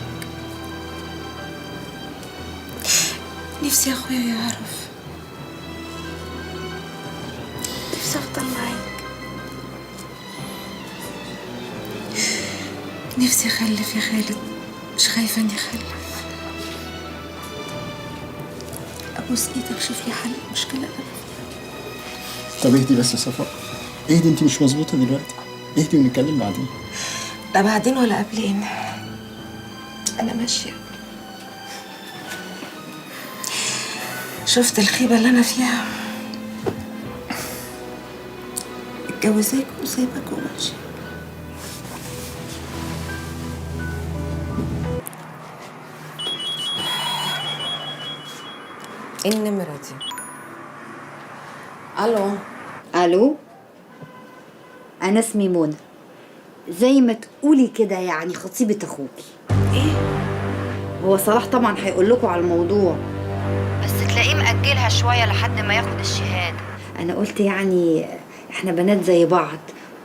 نفسي أخويا يعرف. نفسي أفضل معاك. نفسي أخلف يا خالد، مش خايفة إني أخلف. أبوس إيدك شوف لي حل المشكلة اللي أنا فيها.
طب اهدي بس يا صفاء، اهدي، أنت مش مظبوطة دلوقتي، اهدي ونتكلم بعدين.
لا بعدين ولا قبلين، أنا ماشية. شفت الخيبة اللي أنا فيها؟ اتجوزاك وسايبك وماشية.
ايه النمرة دي؟ الو.
الو، أنا اسمي منى، زي ما تقولي كده يعني خطيبة أخوكي. إيه؟ هو صلاح طبعا هيقول لكم على الموضوع، بس تلاقيه مأجلها شوية لحد ما ياخد الشهادة. أنا قلت يعني إحنا بنات زي بعض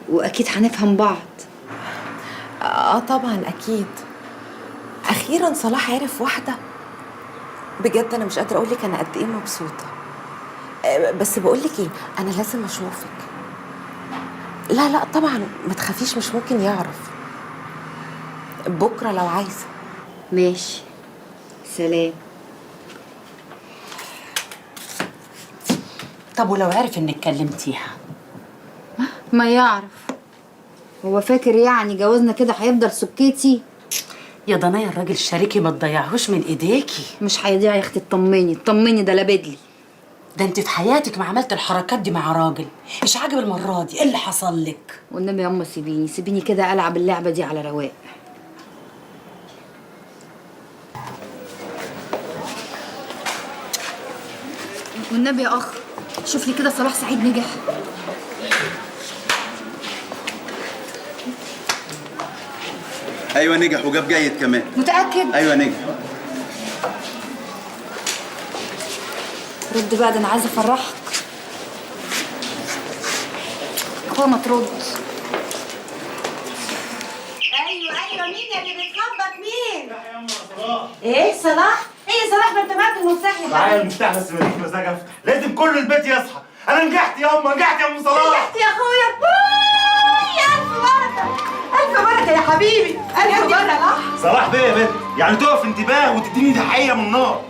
وأكيد هنفهم بعض.
آه طبعا أكيد. أخيرا صلاح عرف واحدة. بجد أنا مش قادرة أقول لك أنا قد إيه مبسوطة. بس بقول لك إيه، أنا لازم أشوفك. لا لا طبعا ما تخافيش، مش ممكن يعرف. بكره لو عايزه.
ماشي، سلام.
طب ولو عرف انك كلمتيها؟
ما يعرف، هو فاكر يعني جوازنا كده هيفضل سكتي؟
يا ضنايا الراجل شريكي ما تضيعهوش من ايديكي.
مش هيضيع يا اختي، اطمني اطمني، ده لابدلي.
ده انت في حياتك ما عملت الحركات دي مع راجل، مش عاجب المرة دي، ايه اللي حصل لك؟
والنبي يا اما سيبيني سيبيني كده العب اللعبة دي على رواق. والنبي يا اخ شوف لي كده صلاح سعيد نجح.
ايوه نجح وجاب جيد كمان.
متاكد؟
ايوه نجح.
رد بقى، ده انا عايزه افرحك. اخويا ما ترد.
ايوه ايوه، مين اللي بتخبط؟ مين؟ ايه صلاح؟ ايه يا صلاح، ما انت معاك المفتاح يا حبيبي.
معايا المفتاح بس ماليش مزاج افتح، لازم كل البيت يصحى. انا نجحت يا امه، نجحت يا ام صلاح.
نجحت يا اخويا، الف بركة، الف بركة يا حبيبي، الف بركة.
صلاح بيه يا بنت، يعني تقف انتباه وتديني تحية من النار.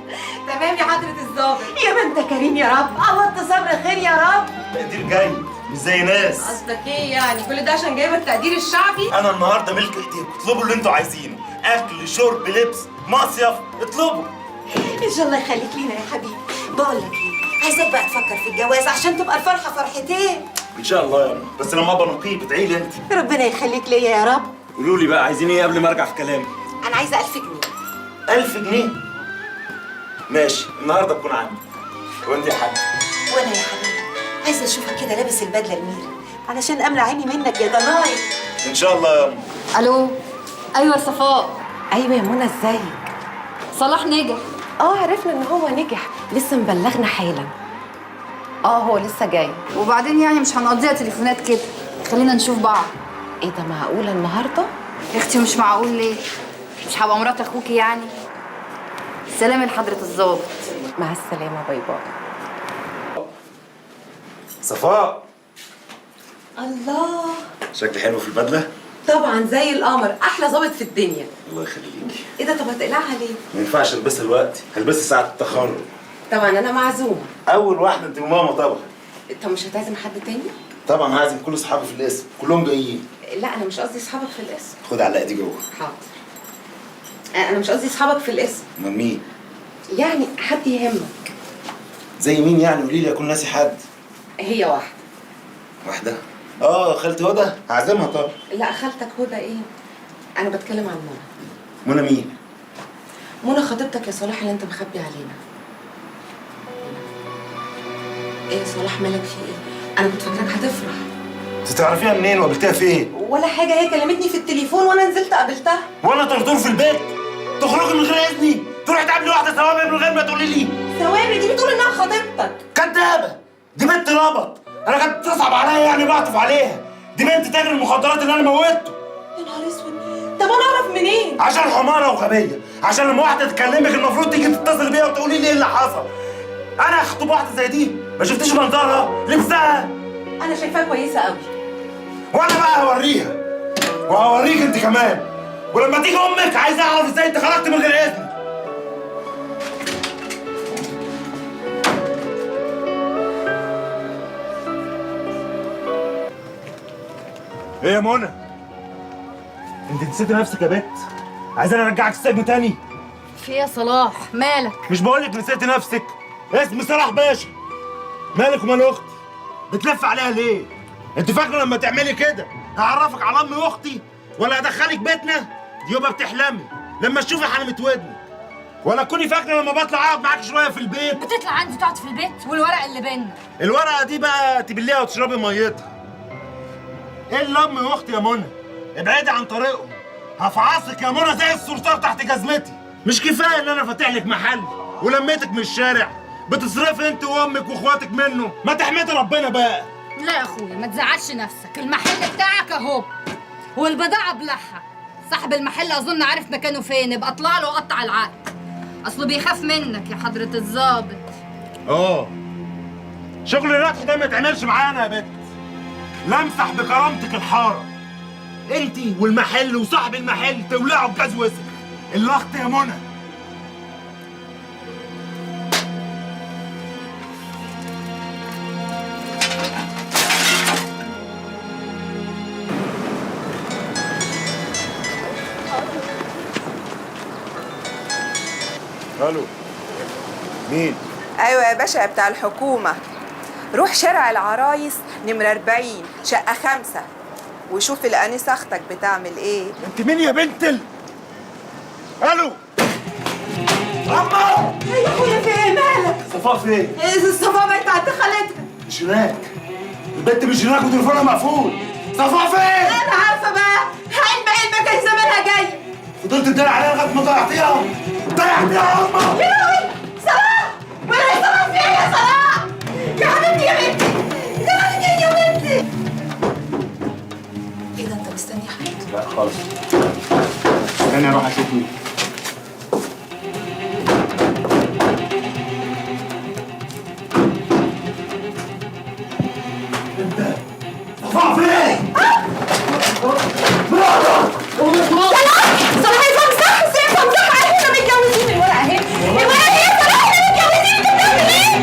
تمام يا حضرة الظابط. يا ما انت كريم يا رب، عوضت صبر خير يا رب.
تقدير جيد مش زي ناس.
قصدك ايه يعني؟ كل ده عشان جايبه التقدير الشعبي؟
انا النهارده ملك ايديكم، اطلبوا اللي انتوا عايزينه، اكل، شرب، لبس، مصيف، اطلبوا.
ان شاء الله يخليك لينا يا حبيبي. بقول لك ايه، عايزاك بقى تفكر في الجواز عشان تبقى الفرحة فرحتين.
ان شاء الله يا رب، بس لما ابقى نقيب ادعي لي انت.
ربنا يخليك ليا يا رب.
قولوا لي بقى عايزين ايه قبل ما ارجع في كلامي؟
انا عايزه 1000 جنيه.
1000 جنيه؟ ماشي، النهارده تكون عندي. وانت يا حاج؟
وانا يا حبيبي عايزه اشوفك كده لابس البدلة الميري علشان املى عيني منك يا ضناي.
ان شاء الله يا ام.
الو. ايوه صفاء.
ايوه يا منى، ازيك؟
صلاح نجح.
عرفنا ان هو نجح، لسه مبلغنا حالا. هو لسه جاي.
وبعدين يعني مش هنقضيها تليفونات كده، خلينا نشوف بعض.
ايه ده، معقولة النهارده؟
يا اختي مش معقول ليه؟ مش هبقى مرات اخوكي يعني؟ سلام لحضرة الظابط.
مع السلامة، bye bye.
صفاء.
الله،
شكلي حلو في البدلة؟
طبعا زي القمر، احلى ظابط في الدنيا.
الله يخليكي.
ايه ده، طب هتقلعها ليه؟
ما ينفعش البسها دلوقتي، هلبسها ساعة التخرج.
طبعا انا معزومه.
اول واحدة انت وماما طبعا.
طب مش هتعزم حد تاني؟
طبعا هعزم كل اصحابي في القسم، كلهم جايين.
لا انا مش قصدي اصحابك في القسم.
خد علقه دي جوه.
حاضر. انا مش قصدي اصحابك في القسم.
امال مين؟
يعني حد يهمك.
زي مين يعني؟ قولي لي اكون ناسي حد.
هي واحدة.
واحدة؟ اه خالتي هدى، هعزمها طبعا.
لا خالتك هدى ايه؟ انا بتكلم عن منى.
منى مين؟
منى خطيبتك يا صلاح اللي انت مخبي علينا. ايه يا صلاح مالك في ايه؟ انا كنت فاكراك هتفرح.
انت تعرفيها منين وقابلتيها فين؟
ولا حاجة، هي كلمتني في التليفون وانا نزلت قابلتها.
وانا طرطور في البيت؟ تخرجي من غير اذني؟ تروحي تقابلي واحدة ثوابت من غير ما تقولي لي؟
ثوابت دي بتقول انها خطيبتك.
كدابه، دي بنت ربط، انا كانت تصعب عليا يعني بعطف عليها. دي بنت تاجر المخدرات اللي انا موتته.
يا نهار اسود، طب انا اعرف منين؟
عشان حماره وغبيه، عشان لما واحدة تكلمك المفروض تيجي تتصل بيها وتقولي لي ايه اللي حصل. انا هخطب واحدة زي دي؟ ما شفتيش منظرها؟ لبسها؟
انا شايفاها كويسة قوي.
وانا بقى هوريها، وهوريك انت كمان. ولما تيجي امك عايز اعرف ازاي انت خرجت من غير اذن. ايه يا منى؟ انت نسيتي نفسك يا بت؟ عايزاني ارجعك السجن تاني؟
في ايه يا صلاح؟ مالك؟
مش بقولك نسيتي نفسك؟ اسمي صلاح باشا. مالك ومال اختي؟ بتلف عليها ليه؟ انت فاكره لما تعملي كده هعرفك على امي واختي؟ ولا هدخلك بيتنا؟ دي يبقى بتحلمي لما تشوفي حلمة ودنك. ولا تكوني فاكره لما بطلع اقعد معاك شوية في البيت؟
بتطلع عندي تقعد في البيت والورق اللي بينا.
الورقة دي بقى تبليها وتشربي ميتها. ايه اللي امي واختي يا منى؟ ابعدي عن طريقهم، هفعصك يا منى زي الصرصار تحت جزمتي. مش كفاية ان انا فاتح لك محل ولميتك من الشارع؟ بتصرفي انت وامك واخواتك منه، ما تحمدي ربنا بقى.
لا يا اخويا ما تزعلش نفسك، المحل بتاعك اهو والبضاعه بلحها. صاحب المحل اظن عارف مكانه فين، ابقى اطلع له وقطع العقد، اصله بيخاف منك يا حضرة الظابط.
اه شغل الرتح ده ما يتعملش معانا يا بت. لمسح بكرامتك الحارة انت والمحل وصاحب المحل تولعوا بجاز وسخ. اللخط يا منى. الو مين؟
ايوه يا باشا بتاع الحكومة. روح شارع العرايس نمره 40 شقه 5 وشوف الانسة اختك بتعمل ايه.
انت مين يا بنت ال؟ الو اما
يا اخويا في ايه مالك؟
صفاء فين؟
صفاء بقت عند خالتها.
مش هناك البنت، مش هناك وتليفونها مقفول. صفاء فين؟
انا عارفه بقى، علم علمك يا زمانها جاي.
فضلت تداري عليها لغاية ما ضيعتيها، ضيعتيها يا امه.
يا لهوي صلاح، ولا يا صلاح في ايه يا صلاح؟ يا حبيبتي يا بنتي، يا حبيبتي يا بنتي. ايه ده انت مستني حد؟
لا خالص، استني اروح اشوف مين.
انت صفاء فين؟
صلاح افهم صح، افهم صح، احنا متجوزين. الورقة اهي، الورقة اهي يا صلاح، احنا متجوزين. انت بتعمل ايه؟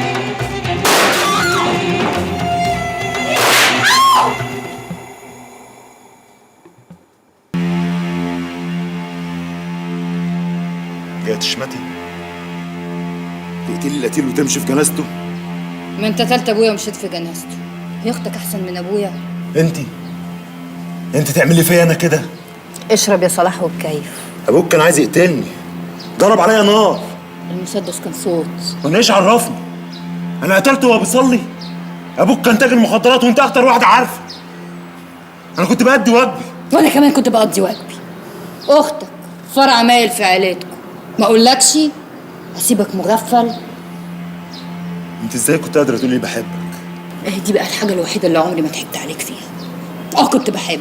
جاية تشمتي؟ تقتلي القتيل وتمشي في جنازته؟
ما انت قتلت ابويا ومشيت في جنازته. هي اختك احسن من ابويا؟
انت تعملي فيا انا كده؟
اشرب يا صلاح وبكيف.
ابوك كان عايز يقتلني، ضرب عليا نار.
المسدس كان صوت.
وانا ايش عرفني؟ انا قتلته وهو بيصلي؟ ابوك كان تاجر مخدرات وانت اكتر واحدة عارفه. انا كنت بأدي واجبي.
وانا كمان كنت بقضي واجبي. اختك فرع مايل في عيلتكم، ما اقولكش اسيبك مغفل.
انت ازاي كنت قادرة تقولي بحبك؟
اهي دي بقى الحاجة الوحيدة اللي عمري ما ضحكت عليك فيها. كنت بحبك،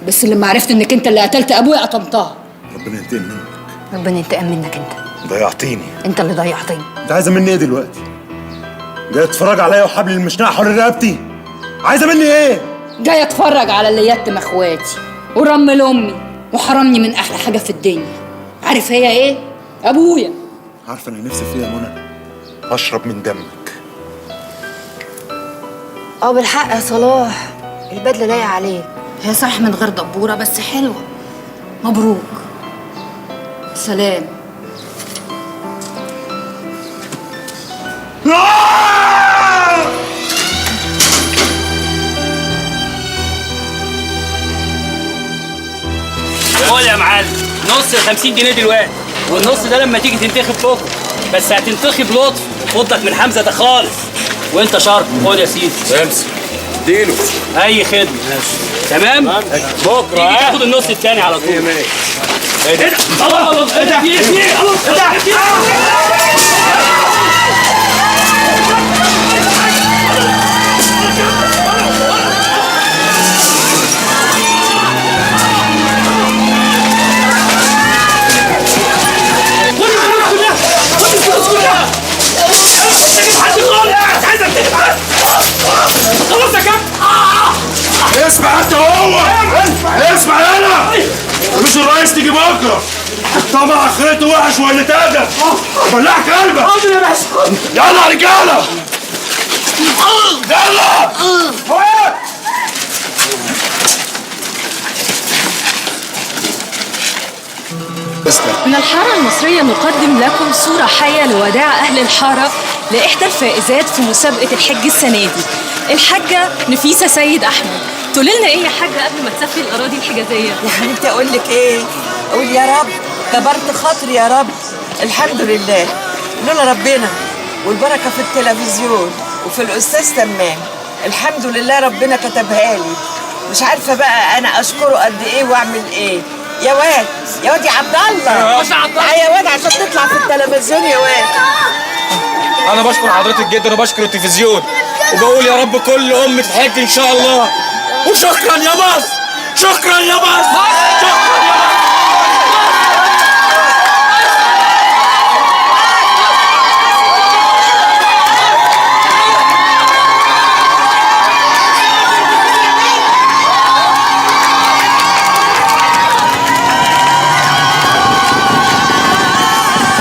بس لما عرفت انك انت اللي قتلت ابويا قطمتها.
ربنا ينتقم منك.
ربنا ينتقم منك انت.
ضيعتيني.
انت اللي ضيعتني.
انت عايزه مني ايه دلوقتي؟ جاي تتفرج عليا وحبل المشنقه حول رقبتي؟ عايزه مني ايه؟
جاي اتفرج على اللي يتم اخواتي ورمل امي وحرمني من احلى حاجة في الدنيا. عارف هي ايه؟ ابويا.
عارفه انا نفسي في ايه يا منى؟ اشرب من دمك.
اه بالحق يا صلاح، البدلة لايقة عليك.
هي صح من غير دبوره بس حلوة. مبروك. سلام.
قول يا معلم، نص 50 جنيه دلوقتي، والنص ده لما تيجي تنتخب بكره، بس هتنتخب لطف، خدك من حمزة ده خالص. وانت شرط، خد يا سيدي.
امسك اديله.
اي خدمة. ماشي تمام؟
بكره
تيجي تاخد النص التاني على طول. ايه ده؟ الله الله ايه ده؟ ايه ده؟
اسمع انت هو، اسمع انا. مش الرئيس تيجي بكره. طبعا اخرته وحش ولا ادب. بلعك قلبك.
حاضر يا باشا.
يلا يا رجاله، يلا.
من الحارة المصرية نقدم لكم صورة حية لوداع أهل الحارة لإحدى الفائزات في مسابقة الحج السنة دي، الحاجة نفيسة سيد أحمد. تقولي لنا إيه يا حاجة قبل ما تسافري الأراضي الحجازية؟
يا حبيبتي أقول لك إيه؟ أقول يا رب كبرت خاطري يا رب، الحمد لله، لولا ربنا والبركة في التلفزيون وفي الأستاذ تمام، الحمد لله ربنا كتبها لي. مش عارفة بقى أنا أشكره قد إيه وأعمل إيه. يا واد يا واد يا عبد الله، يا واد عشان تطلع في التلفزيون يا واد.
أنا بشكر حضرتك جدا وبشكر التلفزيون وبقول يا رب كل أم تحج إن شاء الله. وشكرا يا مصر، شكرا يا مصر، شكرا.